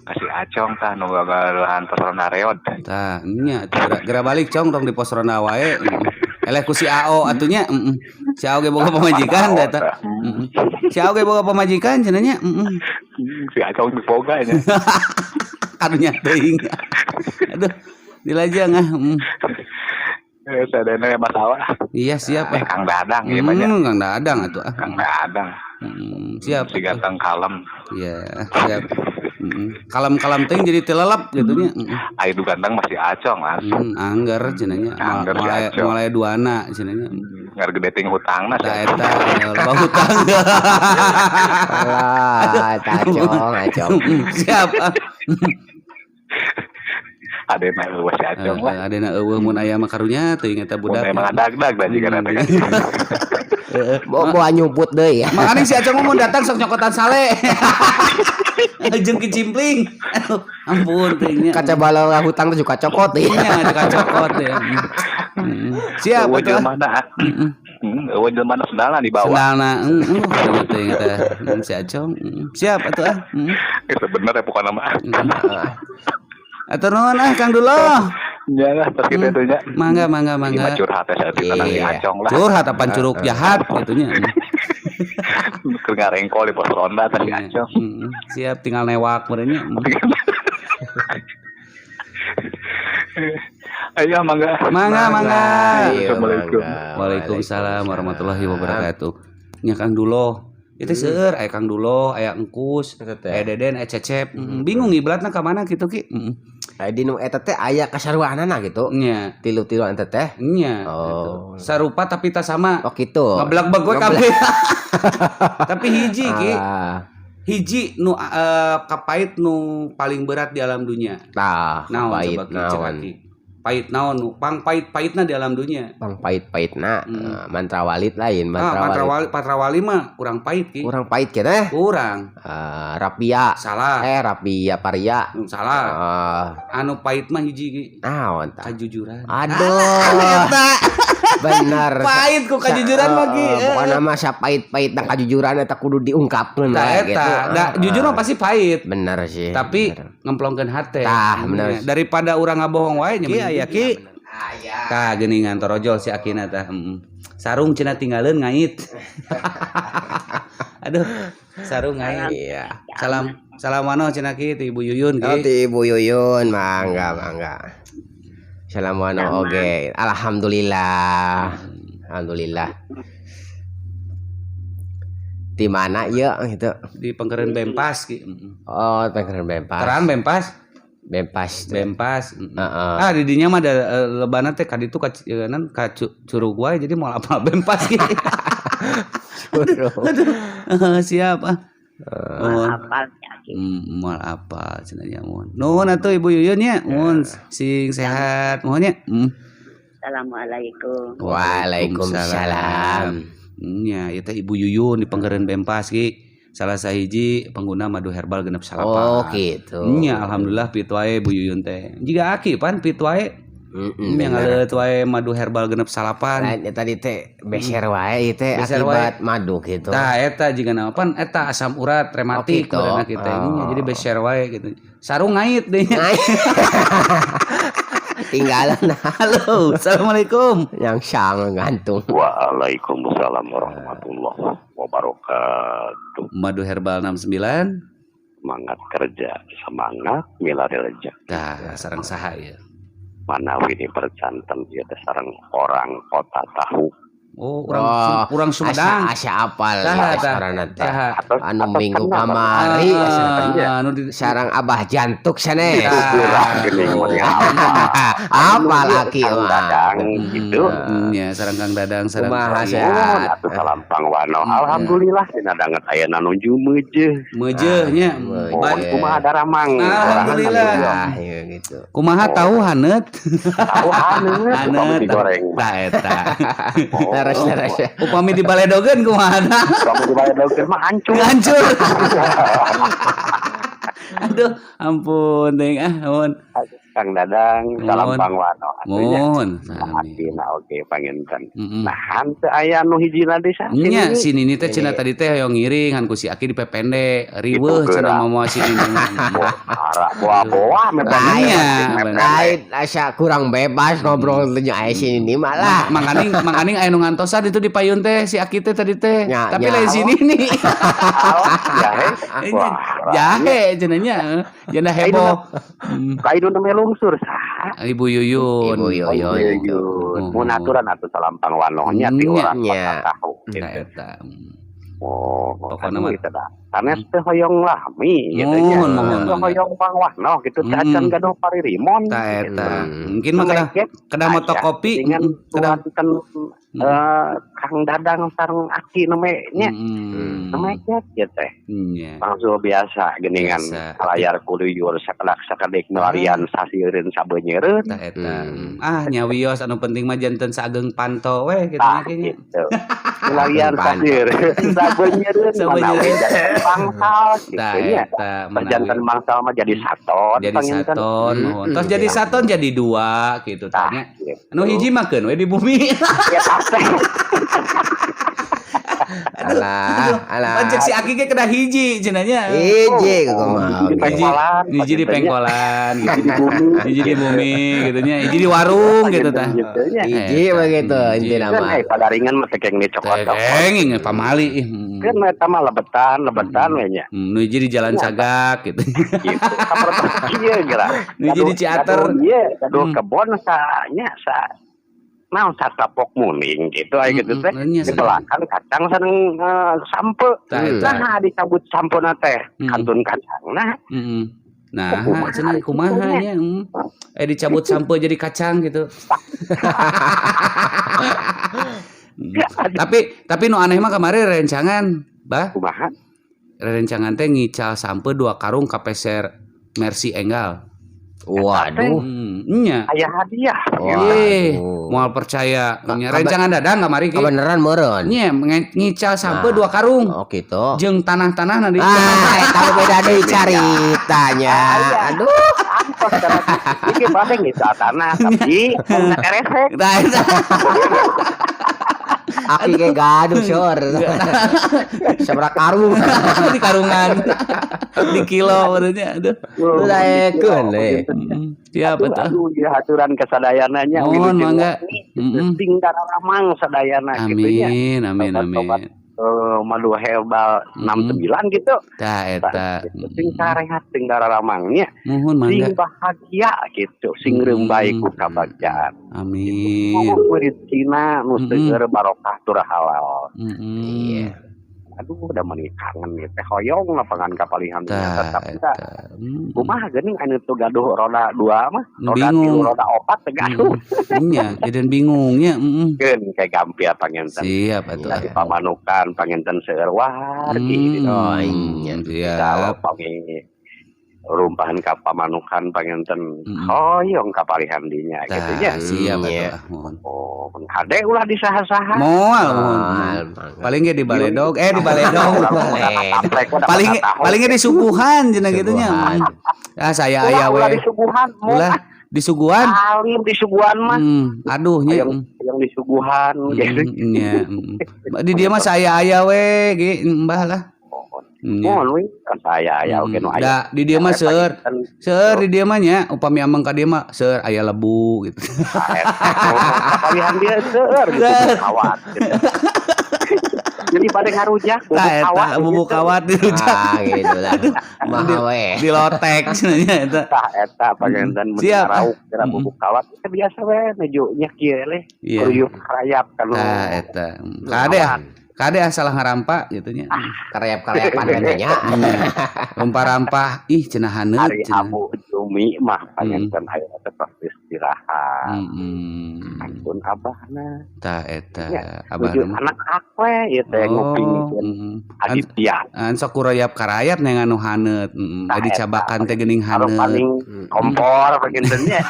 H: Kasih Acong tah nu gagaluhan pos ronda reod.
B: Tah nya geura balik Cong tong di pos ronda wae. Eleh ku si AO atuh nya. Si AO ge boga pamajikan da eta. Si AO ge boga pamajikan cenah nya.
H: Si Acong dipoga nya.
B: Karunya teuing. Aduh, dilajeng ah.
H: Sadayana ya masalah.
B: Iya siap ah.
H: Kang Dadang ieu mah nya.
B: Kang Dadang atuh ah.
H: Kang Dadang.
B: Siap.
H: Si ganteng kalem.
B: Iya, siap. Kalem-kalem teuing jadi tilelep gitu nya.
H: Aya du ganteng masih Acong lah.
B: Angger cenah nya. Mulai duana cenah nya.
H: Ngar gede ting hutangna
B: tah eta loba hutang.
A: Alah, Acong, Acong.
B: Siap.
H: Adena eueuh si Acong lah.
B: Adena eueuh mun aya mah karunya teuing eta budak.
H: Mun emang dag-dag da jiga eta kan.
A: Bawa nyumput deui ya.
B: Makanya si Acong mun datang sok nyokotan sale. Jeung kicimpling. Aduh, ampun teuing nya.
A: Kaca bala hutang teh juga cokot deui.
B: Nya juga cokot ya. Siap
H: atuh. Eueuh jelema eueuh jelema sendalna dibawa.
B: Sendalna, karunya teuing eta. Si Acong. Siap atuh ah.
H: Sebenernya pokona mah.
B: Atur nuhun ah Kang Dulo.
H: Ya lah, terus kita itu nya.
B: Mangga mangga mangga.
H: Ieu curhat teh saeutik si Acong lah.
B: Curhat apaan curug jahat gitu nya.
H: Keur ngarengkol di pos ronda teh si Acong.
B: Siap tinggal newak meureun nya.
H: Ayo mangga.
B: Mangga mangga.
H: Assalamualaikum.
B: Waalaikumsalam warahmatullahi wabarakatuh. Nya Kang Dulo. Itu seueur aya Kang Dulo, aya Engkus, aya Deden, aya Cecep. Bingung ngiblatna ka mana kitu ki.
A: Aya di nu eta teh aya kasaruanana gitu.
B: Nya.
A: Tilu-tiluan eta teh.
B: Nya.
A: Oh.
B: Sarupa tapi tak sama.
A: Oh kitu.
B: Ngeblak-blek we kabeh. Tapi hiji ki. Hiji nu kapait nu paling berat di alam dunia.
A: Tah,
B: naon coba ki cek aki. Pahit naon nu pang pahit-pahitna di alam dunia.
A: Pang pahit-pahitna mantra walid lain,
B: mantra walid. Mantra wali mah kurang pahit ki.
A: Kurang pahit ki teh.
B: Kurang.
A: Rapia.
B: Salah.
A: Rapia paria.
B: Salah. Anu pahit mah hiji ki.
A: Naon tah?
B: Kajujuran.
A: Aduh.
B: Eta.
A: Bener.
B: Pahit ku kajujuran mah ki.
A: Pokona mah sapahit-pahit na kajujuran eta kudu diungkapkeun
B: lah gitu. Da jujur mah pasti pahit.
A: Bener sih.
B: Tapi ngemplongkeun hate.
A: Tah, bener.
B: Daripada urang ngabohong wae nya. Iya ya ki. Tah geuningan torojol si Akina tah. Sarung cenah tinggaleun ngait. Aduh, sarung ngait.
A: Iya.
B: Salam mano cenah ki ti Ibu Yuyun ki.
A: Oh, ti Ibu Yuyun, mangga mangga. Salam mano oge. Alhamdulillah. Alhamdulillah. Di mana ieu gitu?
B: Di Pengkeren Bempas ki.
A: Oh, Pengkeren Bempas.
B: Teran Bempas.
A: Bempas.
B: Bempas. Ah di dinya mah da lebana teh ka ditu ka ka Curug wae jadi moal apal Bempas ki.
A: Curug.
B: Aduh. Siap ah. Moal
C: apal nya.
B: Moal apal cenah nya mohon. Nuhun atuh Ibu Yuyun nya. Mohon sing sehat mohon nya.
C: Assalamualaikum.
A: Waalaikumsalam.
B: Nya ieu teh Ibu Yuyun di Penggereun Bempas ki. Salah sahiji pengguna madu herbal 68.
A: Oh gitu.
B: Nya alhamdulillah pit wae Bu Yuyun teh. Jiga aki pan pit wae. Yang ngaleut wae madu herbal 68.
A: Lain tadi teh beser wae ieu teh akibat madu gitu.
B: Tah eta jiga naon pan eta asam urat rematik badanna kitu. Jadi beser wae gitu. Sarung ngait deui nya.
A: Tinggalan.
B: Halo, assalamualaikum.
A: Yang sang gantung.
I: Waalaikumsalam warahmatullahi wabarakatuh.
B: Madu herbal 69.
I: Semangat kerja, semangat milari reja.
B: Tah, sareng saha ieu?
I: Manawi di percanten ieu teh sareng orang kota tahu.
B: Oh, urang Sumedang.
A: Asa apal sarana teh. Anu minggu kamari sarang Abah Jantuk sanes. Apal aki mah.
I: Gitu.
B: Nya sareng Kang Dadang sareng
A: kumaha sehat.
I: Atuh salam pangwano. Alhamdulillah dina danget aya nuju meujeuh.
B: Meujeuh nya.
I: Kumaha daramang.
B: Alhamdulillah.
A: Gitu.
B: Kumaha tahu haneut?
I: Tahu haneut upami digoreng.
B: Tah eta.
A: Leres.
B: Upami dibaledogeun kumaha?
I: Upami dibaledogeun mah hancur.
B: Hancur. Aduh, ampun teh ah, mohon.
I: Kang Dadang, salam pangwano.
B: Mohon.
I: Atina oge panginten. Nah, henteu aya nu hijina deui sa.
B: Nya si Nini teh cenah tadi teh hoyong ngiring han ku si Aki dipepende. Riweuh cenah moal si Nini.
I: Ara boa-boa
A: mependenya. Lain asa kurang bebas ngobrol teh aya si Nini malah.
B: Mangkaning aya nu ngantosan itu di payun teh si Aki teh tadi teh. Tapi lain si Nini.
I: Jahe.
B: Jahe cenah nya. Janda heboh.
I: Ka indung melungsur saha?
B: Ibu Yuyun.
A: Ibu Yuyun.
I: Mun aturan atuh salam pangwanohnya ti urang kota tahu
B: gitu. Eta.
I: Oh, pokona mah eta da. Sanes teh hoyong lami gitu nya.
B: Mohon
I: hoyong pangwano gitu teh acan gaduh paririmon.
B: Tah eta. Mungkin mah kedah motokopi
I: kedah Kang Dadang sareng Aki neme nya. Neme kieu teh. Langsung biasa geuningan layar kuluyur sakedak sakedik melarian sasieureun sabeunyereun.
B: Tah eta. Ah nyawios anu penting mah janten saageng panto we kitu nya kieu.
I: Melarian sasieureun sabeunyereun manawi bangsal
B: kitu nya.
I: Janten bangsal mah jadi saton.
B: Jadi saton mohon. Tos jadi saton jadi dua kitu tah nya. Anu hiji mah keun we di bumi.
A: Alah, alah.
B: Pancek si Aki ge kedah hiji cenah nya.
A: Hiji kumaha.
B: Hiji di pengkolan gitu. Hiji di bumi gitu nya. Hiji di warung gitu tah.
A: Hiji begitu intina mah.
I: Padaringan mah teh kenging cokot.
B: Kenging pamali.
I: Kan eta mah lebetan we nya.
B: Nu hiji di Jalan Cagak gitu.
I: Gitu. Sapertos ieu geura.
B: Nu hiji di Ciater.
I: Ieu gaduh kebon sa nya sa naon satapok muning gitu aya gitu teh di belakang kacang sareng sampe. Nah dicabut sampena teh kantun kacangna.
B: Nah cenah kumaha nya dicabut sampe jadi kacang gitu. Tapi nu aneh mah kamari rencangan bah.
I: Kumaha?
B: Rencangan teh ngical sampe 2 karung ka peser Mercy Enggal.
A: Waduh,
B: nya.
I: Aya hadiah.
B: Ih, moal percaya. Nya rencangan Dadang kamari ki.
A: Kebeneran meureun.
B: Nya ngical sampe 2 karung.
A: Oh gitu.
B: Jeung tanah-tanah nanti.
A: Ah, eta beda deui caritanya. Aduh.
I: Iki bade ngical tanah tapi mun keresek.
B: Tah eta.
A: Aki ge gaduh seur. Sabaraha karung
B: di karungan. Di kilo barunya aduh.
A: Laekeun we.
B: Siap atuh.
I: Aduh, ieu aturan kasadayana nya.
B: Mohon mangga.
I: Sing daramang sadayana kitu nya.
B: Amin amin amin.
I: Madu herbal 69 gitu.
B: Tah eta.
I: Sing sarehat sing dararamang nya.
B: Muhun mangga.
I: Sing bahagia gitu, sing reumbai ku kabagjaan.
B: Amin.
I: Muhun murid Cina nu seueur barokah tur halal.
B: Iya.
I: Aduh da meuni kangen ieu teh hoyong lapangan kapalihan tetap kita. Kumaha geuning anu teu gaduh roda 2 mah, roda 3, roda 4 teu gaduh.
B: Nya, jadian bingungnya, heeh.
I: Keun kayak gampil panginten.
B: Siap atuh.
I: Di pamanukan panginten seueur wargi gitu.
A: Oh iya,
B: siap.
I: Pami rumpahan ka pamanukan panginten hoyong kapalihan dinya kitu nya.
B: Siap atuh mohon.
I: Oh, hade ulah disaha-saha.
B: Moal mohon. Paling ge di baledog, di baledog. Paling paling ge disuguhan cenah kitu nya. Ah saya aya we.
I: Ulah disuguhan.
B: Ulah disuguhan.
I: Alim disuguhan mah.
B: Aduh nya
I: yang disuguhan gitu.
B: Nya. Di dieu mah saya aya we ge mbah lah.
I: Mohon we saya aya oge nu aya.
B: Da di dieu mah seueur. Seueur di dieu mah nya upami ameng ka dieu mah seueur aya lebu gitu.
I: Kapalihan dia seueur gitu kawat gitu. Jadi pada ngarujak bubuk kawat.
B: Bubuk kawat dirujak.
A: Ah gitu lah. Maha we.
B: Dilotek cenah nya eta.
I: Tah eta panginten mun ngarauk kira bubuk kawat biasa we nuju nya kieu leh. Kuruyuk rayap kanu.
B: Tah eta. Kade kade salah ngarampa gitu nya.
A: Karayap-karayapan nya.
B: Rampah-rampah ih cenah haneut
I: cenah. Ari Abu Jumi mah panginten aya tetep istirahat. Ampun abahna.
B: Tah eta abahna.
I: Anak aku ieu teh ngupingkeun Aditya.
B: An sok kurayap-karayap neangan nu haneut. Adi cabakan teh geuning haneut.
I: Paling kompor panginten nya.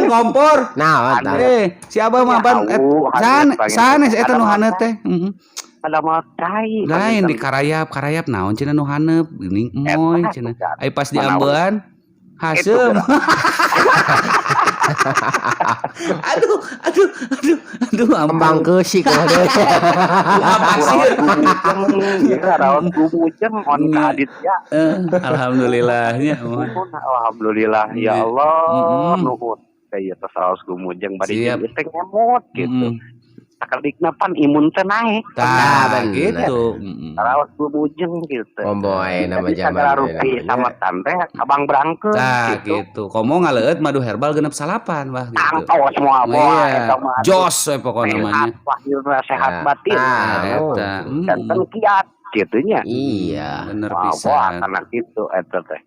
B: Kompor.
A: Nah,
B: si abah mah ban sanes eta nu haneut teh.
I: Pada mau cai
B: lain di karayap-karayap naon cenah nu haneut geuning moy cenah. Ai pas diambean haseum. Aduh aduh aduh aduh
A: kembang keusik waduh.
B: Pasir.
I: Ya raos gumujeng on ka Aditya.
B: Alhamdulillah nya.
I: Alhamdulillah ya Allah nuhun. Teh tos raos gumujeng bari jeung teh ngemot gitu. Sakedikna pan imun teh naik.
B: Tah gitu.
I: Raos gumujeng gitu.
A: Komboy nama zaman.
I: Rupi sama tante abang berangkeun
B: gitu. Gitu. Komo ngaleueut madu herbal 6.9 bah gitu.
I: Tangtos moal moal eta mah.
B: Jos we pokona mah nya.
I: Sehat lahir sehat batin.
B: Eta.
I: Janten kiat kitu nya.
A: Iya.
B: Bener pisan.
I: Wah, kitu eta teh.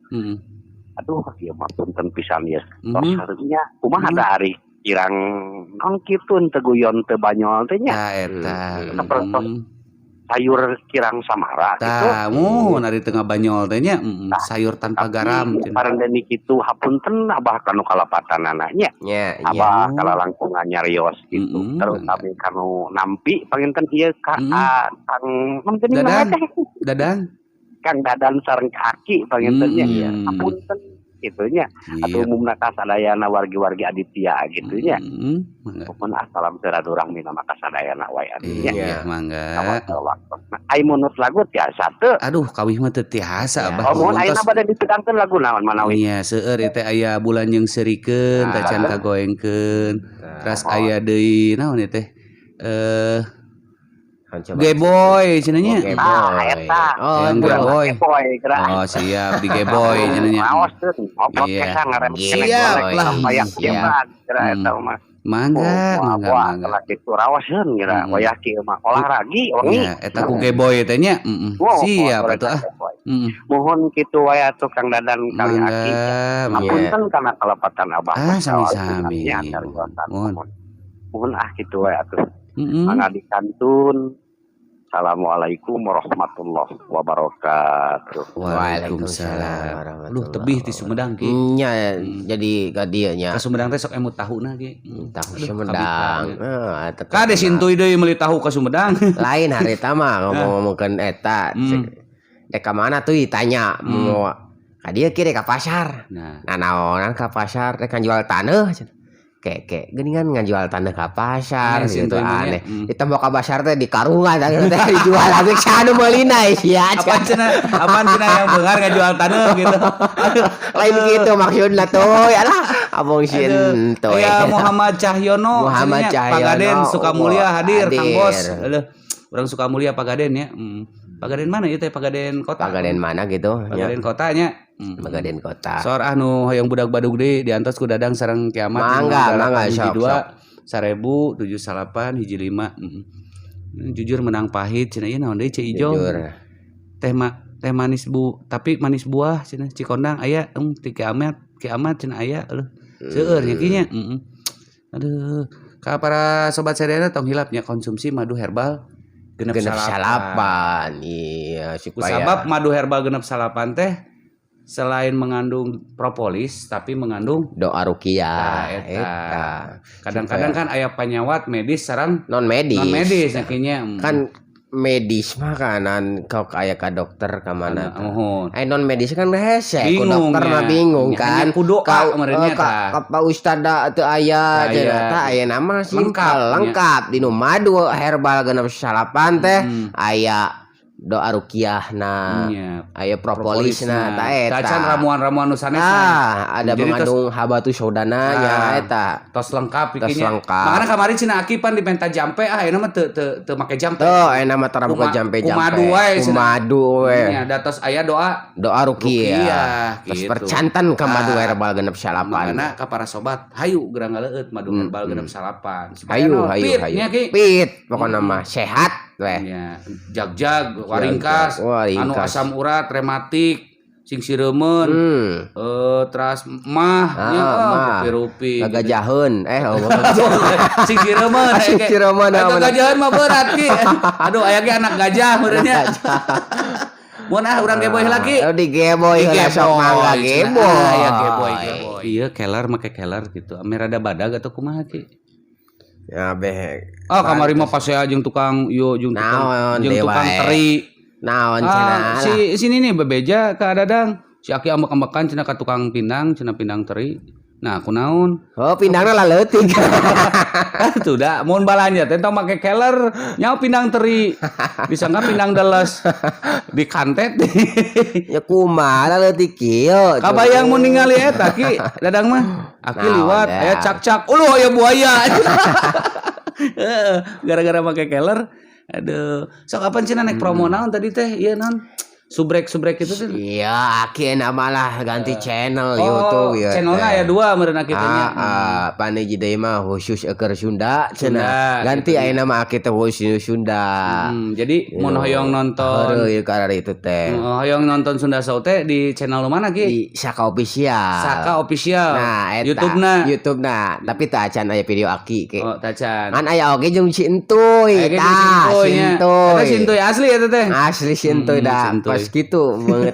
I: Aduh, ieu mah punten pisan ieu. Tos hareunya kumaha da ari kirang non kitu teu guyon teu banyol teh nya.
B: Tah eta.
I: Sapertos sayur kirang samara gitu.
B: Tah, mun ari teu ngabanyol teh nya, sayur tanpa garam.
I: Parendeni kitu hapunten abah kanu kalapatanana nya. Abah kalalangkungan nyarios gitu. Terus kami kanu nampi panginten ieu ka Kang
B: Dadan. Dadan.
I: Kang Dadan sareng kaki panginten nya. Hapunten gitu nya. Atau umumna kasadayana wargi-wargi Aditya gitu nya. Pokona salam silaturahmi nama kasadayana wae atuh nya.
B: Iya, mangga.
I: Ai munut lagu tiasa teu.
B: Aduh, kawih mah teu tiasa abah.
I: Oh, mun ayeuna bade ditedangkeun lagu naon manawi?
B: Iya, seueur ieu teh aya bulan jeung seurikeun, tacan kagoengkeun. Teras aya deui naon ieu teh? Geboy cenah nya.
I: Ah, eta.
B: Oh, Geboy. Oh, siap di Geboy cenah nya.
I: Iya.
B: Siap lah.
I: Siap.
B: Mangga, mangga, mangga.
I: Laki rawaseun geura wayah kieu mah olahraga wengi.
B: Ya, eta ku Geboy teh nya. Siap atuh ah.
I: Mohon kitu wae atuh Kang Dadan kali aki. Apunten kana kalepatan abah.
B: Ah, sami-sami.
I: Mohon. Mohon ah kitu wae atuh. Mangga dikantun. Assalamualaikum warahmatullahi wabarakatuh.
B: Waalaikumsalam. Duh tebih ti Sumedang ki.
A: Nya jadi ka dieu nya.
B: Ka Sumedang teh sok emut tahuna ge.
A: Tahu Sumedang. Heeh,
B: kade sintuy deui meuli tahu ka Sumedang.
A: Lain harita mah ngomong-ngomongkeun eta. Dek ka mana tuh ditanya mau ka dieu ki dek ka pasar. Nah, naonan ka pasar rek jual taneuh. Keke geuningan ngajual tanah ka pasar gitu aneh. Ditembok ka pasar teh di karungan teh dijual lagi anu meulina sia.
B: Apaan cenah yang beungar ngajual tanah gitu.
A: Lain gitu maksudna tuh alah abong sieun tuh.
B: Ya Muhammad Cahyono.
A: Muhammad Cahyono.
B: Pagaden Sukamulya hadir Kang Bos. Aduh, urang Sukamulya Pagaden ya. Pagaden mana ieu teh? Pagaden kota.
A: Pagaden mana gitu?
B: Pagaden kotanya.
A: Pagaden kota.
B: Sor anu hoyong budak badug deui diantos ku Dadang sareng kiamat.
A: Mangga, mangga sok.
B: 2 1000 78 15. Jujur menang pahit cenah ieu naon deui Ceu Ijong.
A: Jujur.
B: Teh manis bu, tapi manis buah cenah Cikondang aya ti Ki Amat cenah aya leuh. Seueur nya ki nya. Heeh. Aduh, ka para sobat sadayana tong hilap nya konsumsi madu herbal genep salapan.
A: Iya, supaya
B: kusabab madu herbal genep salapan teh selain mengandung propolis tapi mengandung
A: doa ruqyah.
B: Eta. Kadang-kadang kan aya panyawat medis sareng
A: non medis.
B: Non medis nya
A: Kan medis mah kanan kau aya ka dokter ka mana.
B: Ai
A: non medis kan hese ku dokter mah bingung kan.
B: Ku doa meureunnya tah.
A: Ka Pak Ustad teu aya cenah tah aya nama simpel lengkap dinu madu herbal genep salapan teh aya doa ruqyahna, aya propolisna, ta eta.
B: Tacan ramuan-ramuan nu sanesna.
A: Nah, ada mengandung habatus saudana nya eta.
B: Tos lengkap ikinya. Makana kamari cenah Aki pan dipenta jampe ah ayeuna mah teu teu teu make jampe.
A: Tuh, ayeuna mah tara buka jampe-jampe.
B: Kumadu wae cenah.
A: Kumadu we.
B: Nya da tos aya doa
A: ruqyah. Tos percantan ka madu herbal genep salapan.
B: Makana ka para sobat, hayu geura ngaleueut madu herbal genep salapan.
A: Hayu hayu hayu. Pit pokona mah sehat weh.
B: Nya jag-jag waringkas, anu asam urat, rematik, sing sireumeun, teras mah, nya rupi-rupi.
A: Gagajaheun,
B: sing sireumeun,
A: sing sireumeun.
B: Gagajaheun mah berat ki. Aduh, aya ge anak gajah meureun nya. Mun ah urang geboy heula ki.
A: Oh, digeboy heula sok mangga geboy.
B: Ya geboy geboy. Iya, keler make keler gitu. Ame rada badag atau kumaha ki?
A: Ya beh.
B: Ah kamari mah pasea jeung tukang ieu jeung tukang jeung tukang teri.
A: Naon cenah.
B: Si sini nih bebeja ka Dadang. Si Aki ambek-ambekan cenah ka tukang pindang, cenah pindang teri. Nah, kunaon?
A: Oh, pindangna laleutik.
B: Tuh da, mun balanja teh tong make keler, nyaho pindang teri. Disangka pindang deles. Dikantet.
A: Ya kumaha laleutik kieu.
B: Kabayang mun ningali eta Ki, Dadang mah. Aki liwat aya cak-cak, uluh aya buaya. Gara-gara make keler. Aduh, sok kapan cenah naik promo naon tadi teh? Ieu naon? Subrek-subrek itu tuh.
A: Iya, akhirnya malah ganti channel YouTube ya.
B: Channelnya aya dua meureun kitu nya.
A: Heeh, paneji deui mah khusus eukeur Sunda cenah. Ganti ayeuna mah aki teh khusus Sunda.
B: Jadi mun hoyong nonton
A: heureui karena itu teh.
B: Hoyong nonton Sunda Show teh di channel mana ki?
A: Di Saka Official.
B: Saka Official.
A: Nah, eta
B: YouTube-na.
A: YouTube-na, tapi teh acan aya video aki ke.
B: Oh, tacan.
A: Ngan aya oge jeung si Entuy.
B: Tah, si Entuy. Eta si Entuy asli eta teh.
A: Asli si Entuy dah. Pas gitu banget.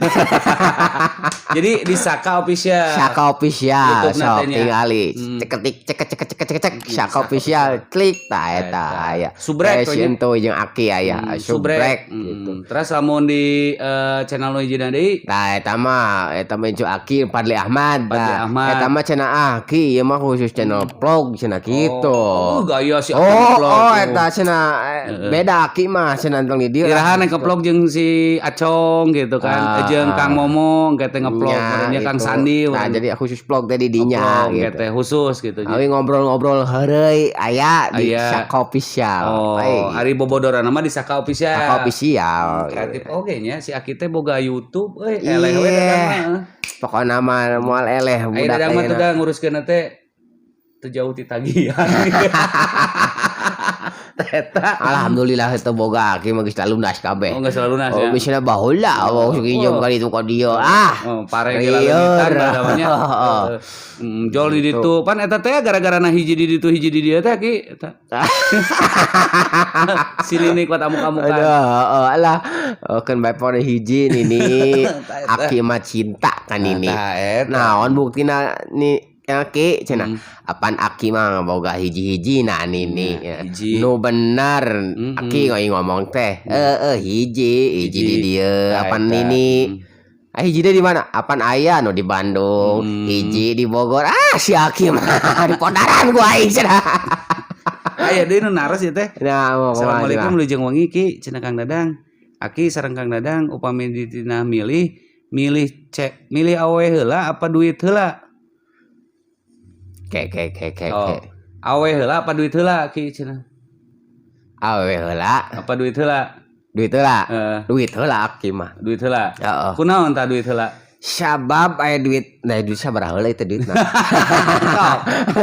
B: Jadi di Saka Official.
A: Saka Official sok tingali. Ceketik cek cek cek cek cek Saka Official klik tah eta aya.
B: Subrek
A: si Entuy jeung Aki aya subrek gitu.
B: Terus lamun di channel nu hijina deui.
A: Tah eta mah cu Aki Fadli Ahmad. Eta mah cenah Aki ieu mah khusus channel vlog cenah kitu.
B: Oh, gaya si Aki vlog.
A: Oh, eta cenah beda Aki mah cenah tong di dieu.
B: Iraha naik ke vlog jeung si Acong gitu kan, jeung Kang Momong kete ngevlog, merenya Kang Sandi.
A: Nah, jadi khusus vlog tadi dinya gitu.
B: Kete khusus gitu.
A: Awi ngobrol-ngobrol heureuy aya di Saka Official.
B: Oh, ari bobodoran mah di Saka Official.
A: Saka Official.
B: Kreatif oge nya si Aki teh boga YouTube euy, eleh we dadang mah.
A: Pokona mah moal eleh budak.
B: Aya dadang mah teu nguruskeun teh teu jauh ti tagihan.
A: Eta. Alhamdulillah itu boga aki mah geus lunas kabeh.
B: Oh, geus lunas ya.
A: Oh, bisana baheula oh nginjem kali itu ka dieu. Ah,
B: oh, pare ge laleumitan namanya. Jol di ditu. Pan eta teh gara-gara na hiji di ditu hiji di dieu teh ki eta. Si Nini kuat amuk-amukan.
A: Aduh, heeh alah. Keun bae pore hiji Nini. Aki mah cinta ka Nini. Naon buktina ni Aki cenah apan aki mah boga hiji-hiji nah nini nu bener aki ngomong teh hiji hiji di dieu apan nini hiji di mana apan aya nu di Bandung hiji di Bogor ah si aki mah di Pondaran gua aing cenah
B: aya deui nu naros ieu teh.
A: Nah,
B: Assalamualaikum lujeng wengi ki cenah Kang Dadang. Aki sareng Kang Dadang upami ditina milih milih cek milih awe heula apa duit heula?
A: Ke ke ke ke.
B: Oh. Awe heula apa duit heula ki cenah?
A: Awe heula
B: apa duit heula?
A: Duit heula. Duit heula aki mah.
B: Duit heula.
A: Heeh.
B: Kunaon tah duit heula?
A: Sabab aya duit, nah duit sabaraha heula itu duitna.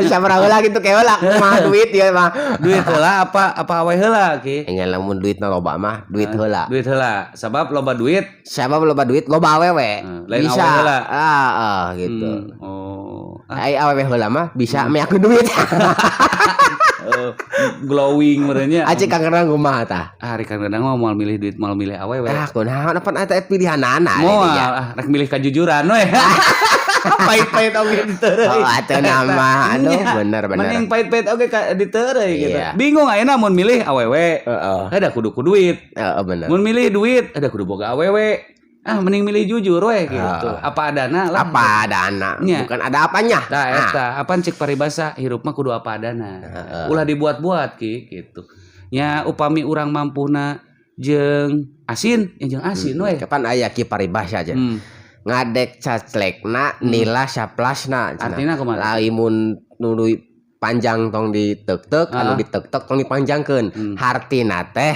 A: Sabaraha heula kitu keula kumaha duit ieu mah.
B: Duit heula apa apa awe heula ki?
A: Nya lamun duitna loba mah duit heula.
B: Duit heula, sabab loba duit.
A: Sabab loba duit loba awewe.
B: Lain
A: bisa.
B: Awe heula.
A: Gitu.
B: Oh.
A: Ai awewe heula mah bisa meakeun duit.
B: Glowing merenya.
A: Aceh Kang Dadang kumaha tah?
B: Ah, ari Kang Dadang mah moal milih duit, moal milih awewe.
A: Ah, kunaon pan eta pilihanana.
B: Moal, rek milih kajujuran we. Pahit-pahit oge diteureuy.
A: Oh, atuh nama. Aduh, bener.
B: Mending pahit-pahit oge diteureuy gitu.
A: Iya.
B: Bingung ayeuna mun milih awewe.
A: Heeh.
B: Ada kudu ku duit.
A: Heeh, bener.
B: Mun milih duit, ada kudu boga awewe. Ah, mending milih jujur we gitu. Apa adana lah.
A: Apa adana, bukan ada apanya.
B: Tah eta, apaan cek paribasa hirup mah kudu apa adana. Ulah dibuat-buat ki gitu. Nya upami urang mampuna jeung asin, ya jeung asin we.
A: Kapan aya ki paribasa aja. Ngadek caclekna nila saplasna.
B: Artina kumaha?
A: Lamun nu panjang tong ditek-tek, anu ditek-tek tong dipanjangkeun. Hartina teh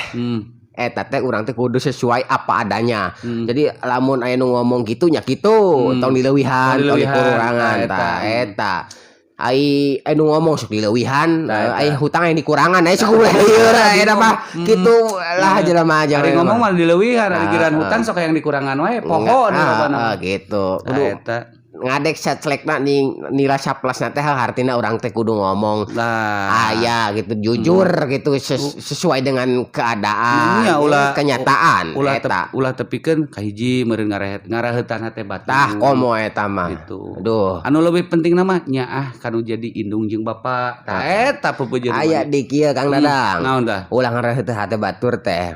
A: eta teh urang teh kudu sesuai apa adanya. Jadi lamun aya nu ngomong kitu nya kitu, tong dileuwihan, tong dikurangan tah eta. Ai anu ngomong sok dileuwihan, ai hutang aya dikurangan, ai sok lieur eta mah kitu lah jelema aja.
B: Ari ngomong mah dileuwihan, ari giran hutang sok hayang dikurangan wae, poho
A: mah gitu. Kudu
B: eta
A: ngadek saclekna nila saplasna teh hartina urang teh kudu ngomong aya gitu jujur gitu sesuai dengan keadaan
B: ya, ulah,
A: kenyataan
B: ulah
A: eta
B: ulah tepikeun ka hiji meureun ngaraheutan hate batur
A: tah komo eta mah
B: gitu.
A: Aduh,
B: anu leuwih penting mah nyaah kanu jadi indung jeung bapak tah eta pepejeun
A: aya di kieu Kang Dadang
B: naon tah
A: ulah ngaraheutan hate batur teh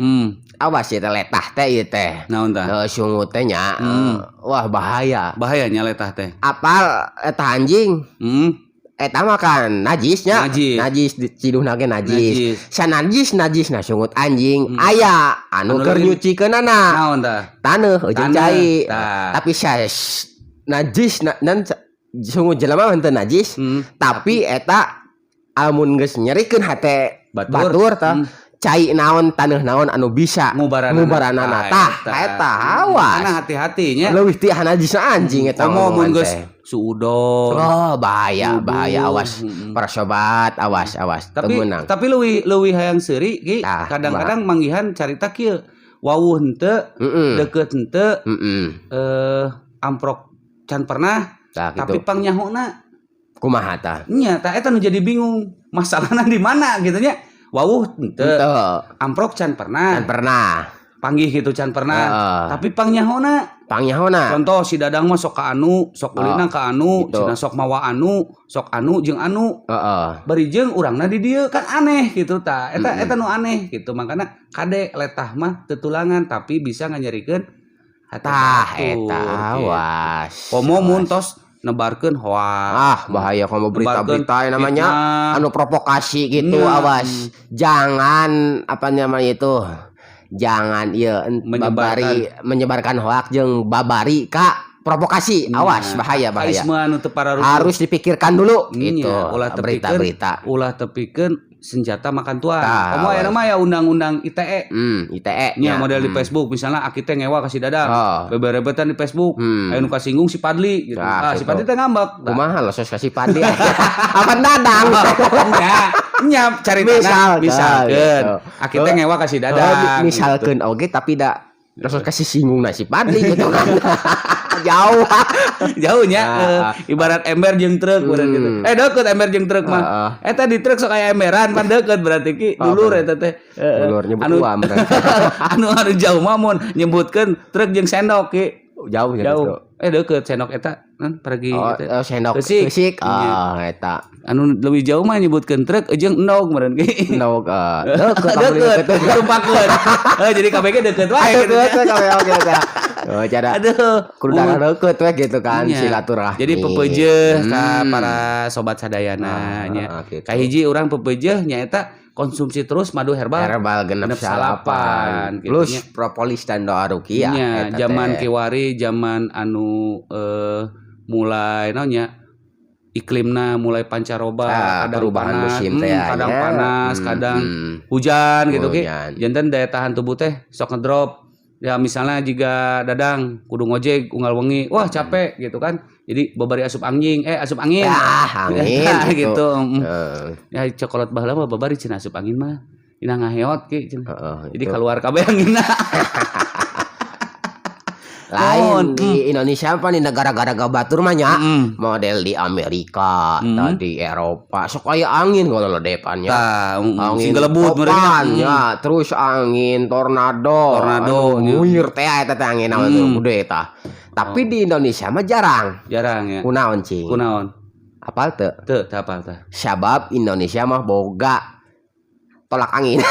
A: awas ieu teh letah teh ieu teh
B: naon tah
A: sungut teh nya wah bahaya
B: bahayanya letah teh
A: apal eta anjing eta mah kan najisnya najis ciduhna ge najis sanajis najisna sungut anjing aya anu keur nyucikeunana
B: naon tah
A: taneuh jeung cai tapi najis nan sungut jelema mah henteu najis tapi eta amun geus nyerikeun hate batur tah cai naon taneuh naon anu bisa ngubaranana tah eta awas
B: karena hati-hatinya
A: leuwih ti najisna anjing eta
B: komo mun geus suudon
A: oh bahaya bahaya awas para sobat awas awas
B: tapi leuwih hayang seuri ki kadang-kadang manggihan carita kieu wawuh henteu deukeut henteu amprok can pernah tapi pangnyahoona
A: kumaha tah
B: nya tah eta nu jadi bingung masalahna di mana gitu nya. Wawuh henteu. Amprok can pernah.
A: Can pernah.
B: Panggih gitu can pernah. Tapi pangnyahoona.
A: Pangnyahoona.
B: Contoh si Dadang mah sok ka anu, sok ulina ka anu, cenah sok mawa anu, sok anu jeung anu. Bari jeung urangna di dieu kan aneh gitu tah. Eta eta nu aneh gitu. Makana kade letah mah tetulangan tapi bisa nganyerikeun hate
A: tah eta awas.
B: Komo mun tos nebarkeun hoax.
A: Ah, bahaya kalau berita-berita yang namanya anu provokasi gitu, awas. Jangan apa namanya itu. Jangan ieu babari menyebarkan hoax jeung babari ka provokasi. Awas, bahaya bahaya. Harus dipikirkan dulu gitu.
B: Ulah
A: berita-berita.
B: Ulah tepikeun senjata makan tuan. Komo aya mah ya undang-undang ITE.
A: ITE
B: nya model di Facebook misalnya aki teh ngewa ka si Dadang. Beberebetan di Facebook. Aya nu kasinggung si Padli gitu. Si Padli teh ngambek.
A: Kumaha losos ka si Padli. Apa Dadang?
B: Nya caritana misalkeun. Aki teh ngewa ka si Dadang.
A: Misalkeun oge tapi da losos kasih singgung na si Padli gitu kan. Jauh.
B: Jauhnya ibarat ember jeung truk berarti gitu. Deukeut ember jeung truk mah. Eta di truk sok aya emberan pan deukeut berarti ki dulur eta teh.
A: Dulur nyebut tua
B: anu anu jauh mah mun nyebutkeun truk jeung sendok ki.
A: Jauh
B: jauh. Deukeut sendok eta kan pergi
A: gitu. Sendok keusik. Eta.
B: Anu leuwih jauh mah nyebutkeun truk jeung endog meureun ki.
A: Endog deukeut
B: ditumpakeun. Jadi KBG deukeut wae gitu.
A: Deukeut KBG oke. Oh, cara
B: aduh
A: kudu deukeut we gitu kan silaturahmi.
B: Jadi pepeujeuh ka para sobat sadayana nya.
A: Gitu.
B: Kahiji urang pepeujeuh nyaeta konsumsi terus madu herbal.
A: Herbal genep salapan.
B: Gitu
A: plus propolis dan doa ruqyah.
B: Zaman kiwari zaman anu mulai naonnya iklimna mulai pancaroba, kadang
A: perubahan
B: panas,
A: musim teh
B: kadang panas, kadang hujan gitu ki. Janten daya tahan tubuh teh sok ngedrop. Ya misalnya jika Dadang kudu ngojek unggal wengi, wah capek gitu kan. Jadi babari asup anjing, asup angin.
A: Ah, angin
B: gitu. Ya cokolot baheula mah babari cenah asup angin mah. Dina ngaheot ki cenah. Jadi keluar kabeh anginna.
A: Lain di Indonesia apa di negara-negara batur mah nya, model di Amerika, di Eropa sok aya angin kalau lo depannya. Angin topan ya, terus angin tornado, muir teh eta teh angin naon tuh gede tah. Tapi di Indonesia mah jarang.
B: Jarang ya.
A: Kunaon cing?
B: Kunaon?
A: Apal teu?
B: Teu, teu apal tah.
A: Sabab Indonesia mah boga tolak angin.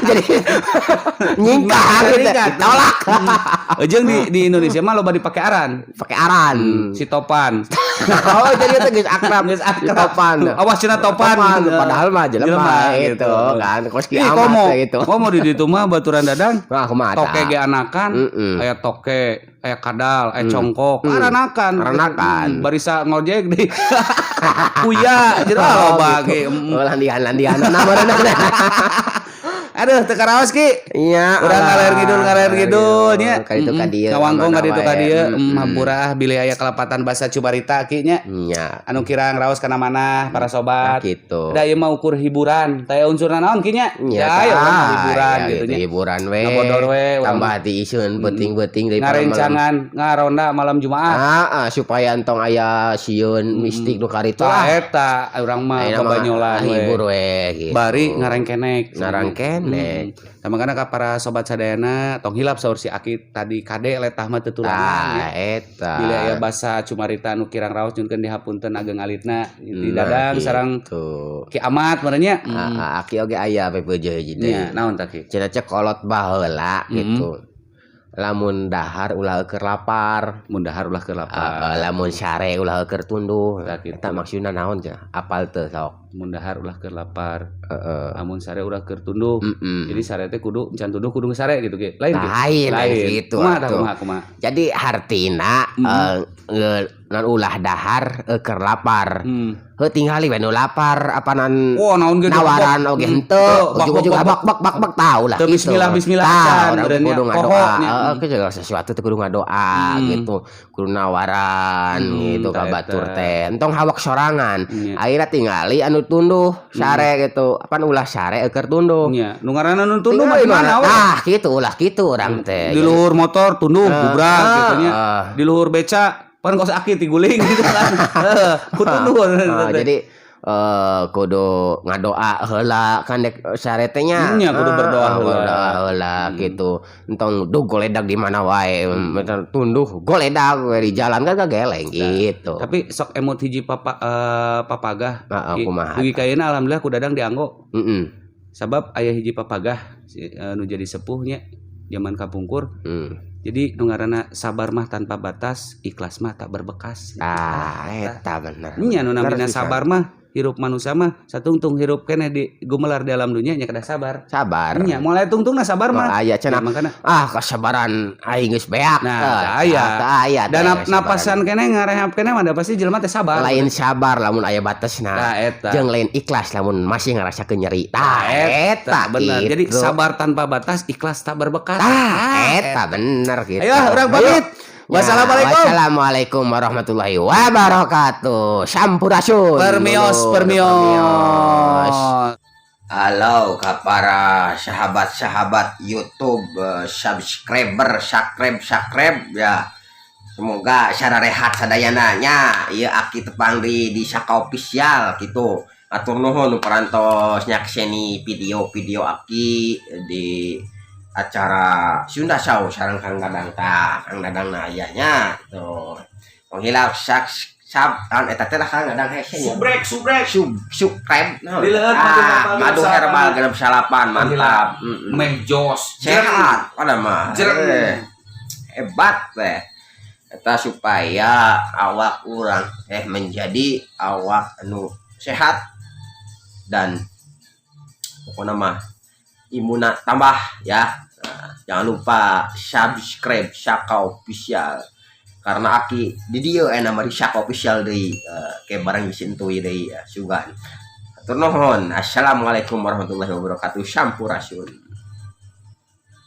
A: Jadi nyingkah gitu, tolak.
B: Ujung di Indonesia mah loba dipake aran.
A: Pakai aran.
B: Si topan.
A: Oh, jadi itu geus akrab.
B: Geus akrab.
A: Topan.
B: Awas cenah topan.
A: Padahal mah jelema gitu kan. Kos ki amat gitu.
B: Komo di ditu mah baturan Dadang.
A: Wah, kumaha
B: toke ge anakan, aya toke, aya kadal, aya congkok, aranakan.
A: Aranakan.
B: Barisa ngojek di kuya jadi loba ge.
A: Oh, landian-landian. Nah,
B: Aduh, teu karaos Ki.
A: Iya,
B: urang ngaler ngidul nya.
A: Ka ditu ka dieu.
B: Ngawangkong ka ditu ka dieu, hampura bilih aya kalepatan basa cubarita Ki nya.
A: Nya.
B: Anu kirang raos kana mana para sobat.
A: Gitu.
B: Da ieu mah ukur hiburan, taya unsurna naon Ki nya?
A: Ya,
B: ya urang hiburan gitu nya.
A: Hiburan we.
B: Ngabodor we,
A: tambah diiseun peuting-peuting dari
B: ngarencangan ngaronda malam Jumaah.
A: Heeh, supaya entong aya sieun mistik nu karita.
B: Tah eta urang mah kabanyolan we.
A: Hibur we gitu.
B: Bari ngarengkenek.
A: Ngarengkenek.
B: Nah, makanya ka para sobat sadayana tong hilap saur si Aki tadi kade letah mah teu tulangan.
A: Tah eta.
B: Bila aya basa cumarita nu kirang raos nyunkeun dihapunten ageng alitna di Dadang sareng Ki Amat meureun nya.
A: Heeh, Aki oge aya pepeujeuh hiji deui.
B: Nya, naon tah Ki?
A: Cenah cek kolot baheula gitu. Lamun dahar ulah keur lapar,
B: mun dahar ulah keur lapar.
A: Lamun sare ulah keur tunduh. Eta maksudna naon cenah? Apal teu sok?
B: Mun dahar ulah keur lapar. Heeh. Lamun sare ulah keur tunduh. Jadi sare teh kudu can tunduh kudu sare gitu ge. Lain
A: lain, lain gitu.
B: Kumaha kumaha.
A: Jadi hartina non ulah dahar keur lapar. Heuh tingali we nu lapar apanan nawaran oge henteu ujug-ujug bak bak bak bak tau lah
B: gitu. Bismillah bismillah acan
A: kudu ngadoa. Heeh, sesuatu teh kudu ngadoa gitu. Kudu nawaran gitu ka batur teh. Entong hawak sorangan. Akhirna tingali anu tunduh sare gitu. Apan ulah sare keur tunduh.
B: Nya, nu ngaranna nu tunduh mah di mana we?
A: Tah kitu ulah kitu urang teh.
B: Di luhur motor tunduh gubrak gitu nya. Di luhur beca pan kos aki tiguling gitu kan. Heeh, kudu
A: jadi kudu ngadoa heula kan dek sare teh nya.
B: Nya kudu berdoa
A: heula gitu. Entong duh goledag di mana wae, tunduh goledag we di jalan kan kageleng gitu.
B: Tapi sok emot hiji papagah.
A: Heeh, kumaha.
B: Dugi ka ayeuna alhamdulillah ku Dadang dianggo.
A: Heeh.
B: Sabab aya hiji papagah nu jadi sepuh nya zaman kapungkur. Jadi nu ngaranna sabar mah tanpa batas, ikhlas mah tak berbekas.
A: Ah, eta bener.
B: Nya nu namina sabar mah hirup manusia mah satungtung hirup keneh di gumelar di alam dunia nya kedah sabar.
A: Sabar.
B: Nya mulai tungtungna sabar mah.
A: Aya cenah. Ah, kesabaran aing geus beak.
B: Nah, aya.
A: Aya.
B: Dan napasan keneh ngarehap keneh mah da pasti jelema teh sabar.
A: Lain sabar lamun aya batesna.
B: Tah eta.
A: Jeung lain ikhlas lamun masih ngarasakeun nyeri. Tah eta
B: bener. Jadi sabar tanpa batas, ikhlas tak berbekas.
A: Tah eta bener gitu.
B: Ayo urang pamit. Wassalamualaikum.
A: Wassalamualaikum warahmatullahi wabarakatuh. Sampurasun.
B: Permios, permios.
A: Halo ka para sahabat-sahabat YouTube, subscriber, subscribe ya. Semoga sararehat sadayana nya. Ieu Aki tepang di Saka Official gitu. Atur nuhun nu parantos nyakseni video-video Aki di acara Sunda Show sareng Kang Dadang tah. Kang Dadang na ayahnya tuh. Tong hilap sub tahun eta teh lah Kang Dadang hese nya.
B: Subrek
A: subscribe naon.
B: Madu
A: herbal 68 mantap.
B: Meh jos
A: sehat pada mah. Hebat teh. Eta supaya awak urang teh menjadi awak anu sehat dan pokokna mah imuna tambah ya. Nah, jangan lupa subscribe Saka Official karena Aki di dieu aya nama di Saka Official deui ke bareng disentuh deui sugan. Hatur nuhun. Assalamualaikum warahmatullahi wabarakatuh. Sampurasun.